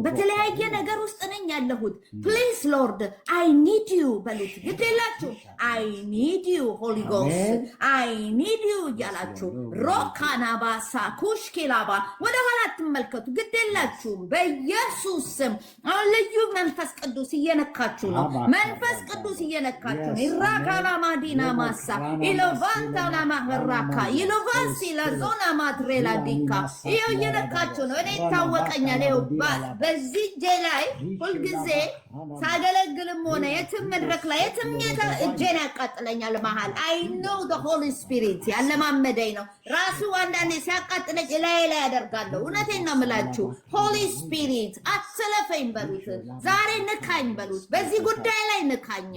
በተለያየ ነገር ውስጥ ነኝ ያለሁት። Please Lord, I need you በሉት። ግድ የላችሁ፣ "I need you, Holy Ghost, I need you" እያላችሁ ሮካናባሳ ኩሽኪላባ ወደኋላ አትመልከቱ። ግድ የላችሁም። በኢየሱስ ስም አሁን ልዩ መንፈስ ቅዱስ እየነካችሁ ነው። መንፈስ ቅዱስ እየነካችሁ ነው። ኢራካላማዲና ማሳ ኢሎቫንታና ማህራካ ኢሎቫንሲ ለዞና ማትሬላ ዲካ ይኸው እየነካችሁ ነው። እኔ ይታወቀኛል። ይኸው በዚህ እጄ ላይ ሁልጊዜ ሳገለግልም ሆነ የትም መድረክ ላይ የትም እጄን ያቃጥለኛል መሀል። I know the Holy Spirit ያለማመደኝ ነው። ራሱ አንዳንዴ ሲያቃጥለኝ እላዬ ላይ ያደርጋለሁ። እውነቴን ነው የምላችሁ። Holy Spirit አትለፈኝ በሉት። ዛሬ ንካኝ በሉት። በዚህ ጉዳይ ላይ ንካኝ፣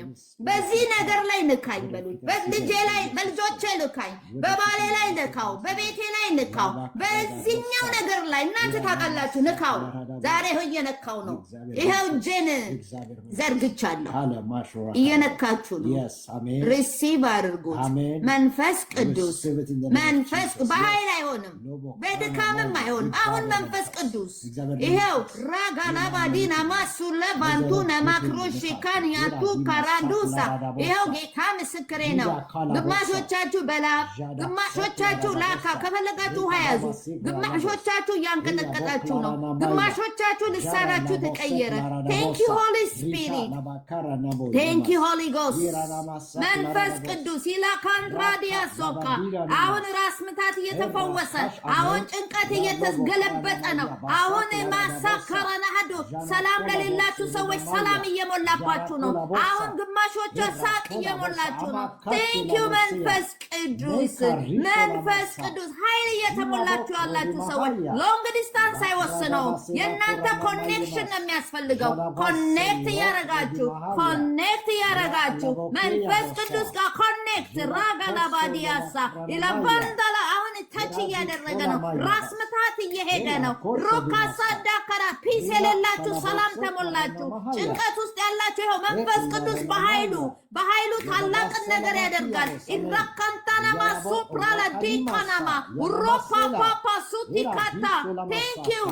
በዚህ ነገር ላይ ንካኝ በሉት። በልጄ ላይ፣ በልጆቼ ንካኝ፣ በባሌ ላይ ንካው፣ በቤቴ ላይ ንካው፣ በዚህኛው ነገር ላይ እናንተ ታውቃላችሁ፣ ንካው። ዛሬ ይኸው እየነካው ነው። ይኸው እጄን ዘርግቻለሁ። እየነካችሁ ነው። Receive አድርጉት። መንፈስ ቅዱስ፣ መንፈስ በኃይል አይሆንም፣ በድካምም አይሆንም። አሁን መንፈስ ቅዱስ ይኸው ራጋላባዲና ማሱለ ባንቱ ነማክሮሽካን ያቱ ካራዱሳ ይኸው ጌታ ምስክሬ ነው። ግማሾቻችሁ በላብ፣ ግማሾቻችሁ ላካ ከፈለጋችሁ ውሃ ያዙ። ግማሾቻችሁ እያንቀጠቀጣችሁ ነው። ግማሾቻችሁ ልሳናችሁ ተቀየረ። Thank you, Holy Spirit, thank you, Holy Ghost። መንፈስ ቅዱስ ይላካንትራዲያ ሶካ። አሁን ራስ ምታት እየተፈወሰ፣ አሁን ጭንቀት እየተገለበጠ ነው። አሁን ማሳከረናህዶ ሰላም ለሌላችሁ ሰዎች ሰላም እየሞላባችሁ ነው። አሁን ግማሾቹ ሳቅ እየሞላችሁ ነው። Thank you መንፈስ ቅዱስ፣ መንፈስ ቅዱስ ኃይል እየተሞላችሁ ያላችሁ ሰዎች long distance አይወስነውም። የእናንተ connection ነው የሚያስፈልገው። Connect እያረጋችሁ፣ connect እያረጋችሁ መንፈስ ቅዱስ ጋር connect ራጋላባዲያሳ ኢለባንዳላ አሁን touch እያደረገ ነው። ራስ ምታት እየሄደ ነው። ሮካሳ ዳከራ peace የሌላችሁ ሰላም ተሞላችሁ። ጭንቀት ውስጥ ያላችሁ ይኸው መንፈስ ቅዱስ በኃይሉ በኃይሉ ታላቅን ነገር ያደርጋል። ኢራካንታናማ ሱፕራላ ዲካናማ ሮፓ ፓፓ ሱቲካታ thank you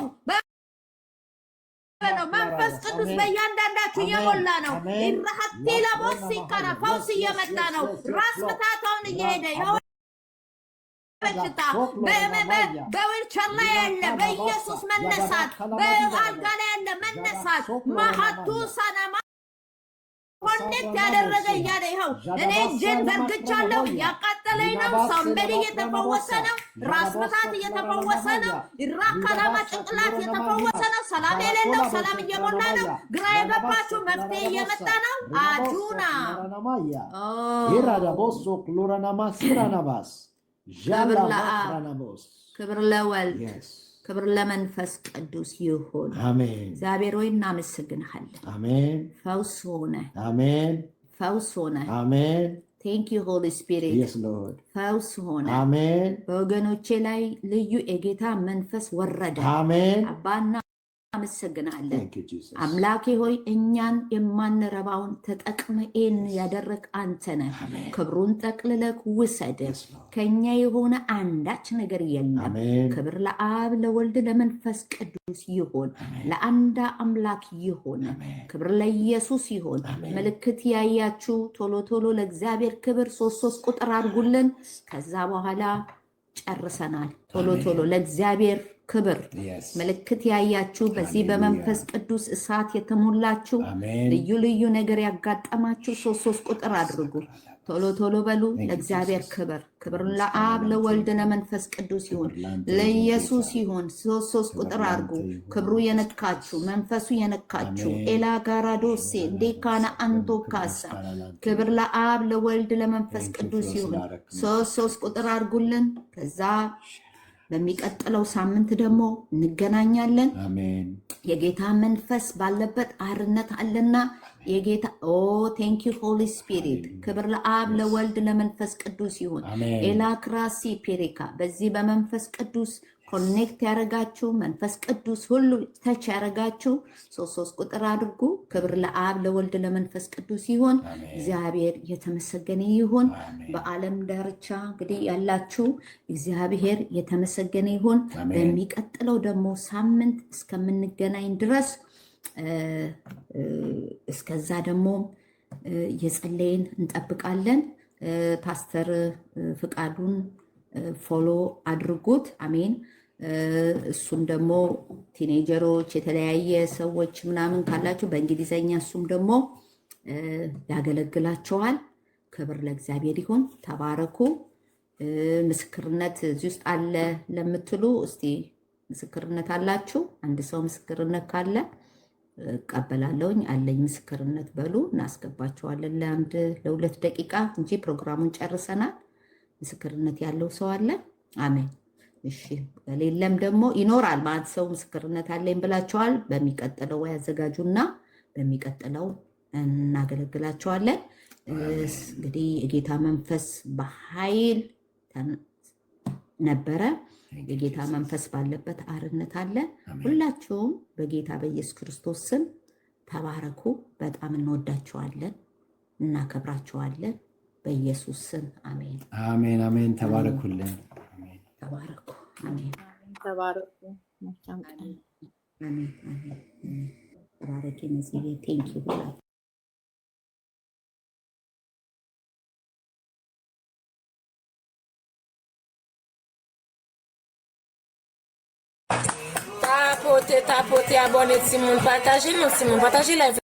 ነው። መንፈስ ቅዱስ በእያንዳንዳችሁ እየሞላ ነው። ኢራሀቲ ለቦሲካራ ፈውስ እየመጣ ነው። ራስ ምታታውን እየሄደ ይኸው በሽታ በዊልቸር ላይ ያለ በኢየሱስ መነሳት፣ በአልጋ ላይ ያለ መነሳት ማሀቱ ሰነማ connect ያደረገ እያለ ይኸው እኔ እጄን ዘርግቻለሁ። እያቃጠለኝ ነው። Somebody እየተፈወሰ ነው። ራስ ምታት እየተፈወሰ ነው። ራካላማ ጭንቅላት እየተፈወሰ ነው። ሰላም የሌለው ሰላም እየሞላ ነው። ግራ የገባችሁ መፍትሄ እየመጣ ነው። አጁና ክብር ለአብ፣ ክብር ለወልድ፣ ክብር ለመንፈስ ቅዱስ ይሁን። አሜን። እግዚአብሔር ሆይ እናመሰግንሃለን። አሜን። ፈውስ ሆነ፣ አሜን። ፈውስ ሆነ። አሜን። Thank you, Holy Spirit። Yes, Lord. ፈውስ ሆነ። አሜን። በወገኖቼ ላይ ልዩ የጌታ መንፈስ ወረደ። አሜን። አባ እናመሰግናለን። Thank you, Jesus. አምላኬ ሆይ እኛን የማንረባውን ተጠቅመህ ይህን ያደረግክ አንተ ነህ። አሜን። ክብሩን ጠቅልለህ ውሰድ። Yes, Lord. ከኛ የሆነ አንዳች ነገር የለም። አሜን። ክብር ለአብ ለወልድ ለመንፈስ ቅዱስ ይሁን፣ አሜን። ለአንድ አምላክ ይሁን። አሜን። ክብር ለኢየሱስ ይሁን። አሜን። ምልክት ያያችሁ ቶሎ ቶሎ ለእግዚአብሔር ክብር ሶስት ሶስት ቁጥር አድርጉልን። ከዛ በኋላ ጨርሰናል። ቶሎ አሜን። ቶሎ ለእግዚአብሔር ክብር። ምልክት ያያችሁ፣ በዚህ በመንፈስ ቅዱስ እሳት የተሞላችሁ፣ ልዩ ልዩ ነገር ያጋጠማችሁ ሶስት ሶስት ቁጥር አድርጉ። ቶሎ ቶሎ በሉ። ለእግዚአብሔር ክብር። ክብር ለአብ፣ ለወልድ፣ ለመንፈስ ቅዱስ ይሁን፣ ለኢየሱስ ይሁን። ሶስት ሶስት ቁጥር አድርጉ። ክብሩ የነካችሁ፣ መንፈሱ የነካችሁ፣ ኤላ ጋራዶሴ እንዴካና አንቶ ካሳ። ክብር ለአብ፣ ለወልድ፣ ለመንፈስ ቅዱስ ይሁን። ሶስት ሶስት ቁጥር አድርጉልን። ከዛ በሚቀጥለው ሳምንት ደግሞ እንገናኛለን። የጌታ መንፈስ ባለበት አርነት አለና የጌታ፣ oh, thank you, Holy Spirit። ክብር ለአብ፣ ለወልድ፣ ለመንፈስ ቅዱስ ይሁን። ኤላክራሲ ፔሪካ። በዚህ በመንፈስ ቅዱስ connect ያደረጋችሁ፣ መንፈስ ቅዱስ ሁሉ touch ያደረጋችሁ ሶስት ሶስት ቁጥር አድርጉ። ክብር ለአብ፣ ለወልድ፣ ለመንፈስ ቅዱስ ይሁን። እግዚአብሔር የተመሰገነ ይሁን። በዓለም ዳርቻ እንግዲህ ያላችሁ እግዚአብሔር የተመሰገነ ይሁን። በሚቀጥለው ደግሞ ሳምንት እስከምንገናኝ ድረስ፣ እስከዛ ደግሞ እየጸለይን እንጠብቃለን። ፓስተር ፍቃዱን follow አድርጉት። አሜን። እሱም ደግሞ teenager ኦች፣ የተለያየ ሰዎች ምናምን ካላችሁ በእንግሊዘኛ እሱም ደግሞ ያገለግላቸዋል። ክብር ለእግዚአብሔር ይሁን። ተባረኩ። ምስክርነት እዚህ ውስጥ አለ ለምትሉ እስቲ ምስክርነት አላችሁ? አንድ ሰው ምስክርነት ካለ እቀበላለሁኝ። አለኝ ምስክርነት በሉ፣ እናስገባቸዋለን ለአንድ ለሁለት ደቂቃ እንጂ ፕሮግራሙን ጨርሰናል። ምስክርነት ያለው ሰው አለ? አሜን። እሺ፣ ከሌለም ደግሞ ይኖራል ማለት ሰው ምስክርነት አለኝ ብላችኋል። በሚቀጥለው ወይ አዘጋጁና በሚቀጥለው እናገለግላቸዋለን። እንግዲህ የጌታ መንፈስ በኃይል ነበረ። የጌታ መንፈስ ባለበት አርነት አለ። ሁላችሁም በጌታ በኢየሱስ ክርስቶስ ስም ተባረኩ። በጣም እንወዳችኋለን፣ እናከብራችኋለን። በኢየሱስ ስም አሜን። አሜን አሜን። ተባረኩልን። ተባረኩ። አሜን። ተባረኩ። መልካም ቀን። አሜን አሜን። ተባረኪ ነጽዬ። Thank you ሁላችሁ። Tapote, tapote, abone ti moun, pataje nou ti moun, pataje live.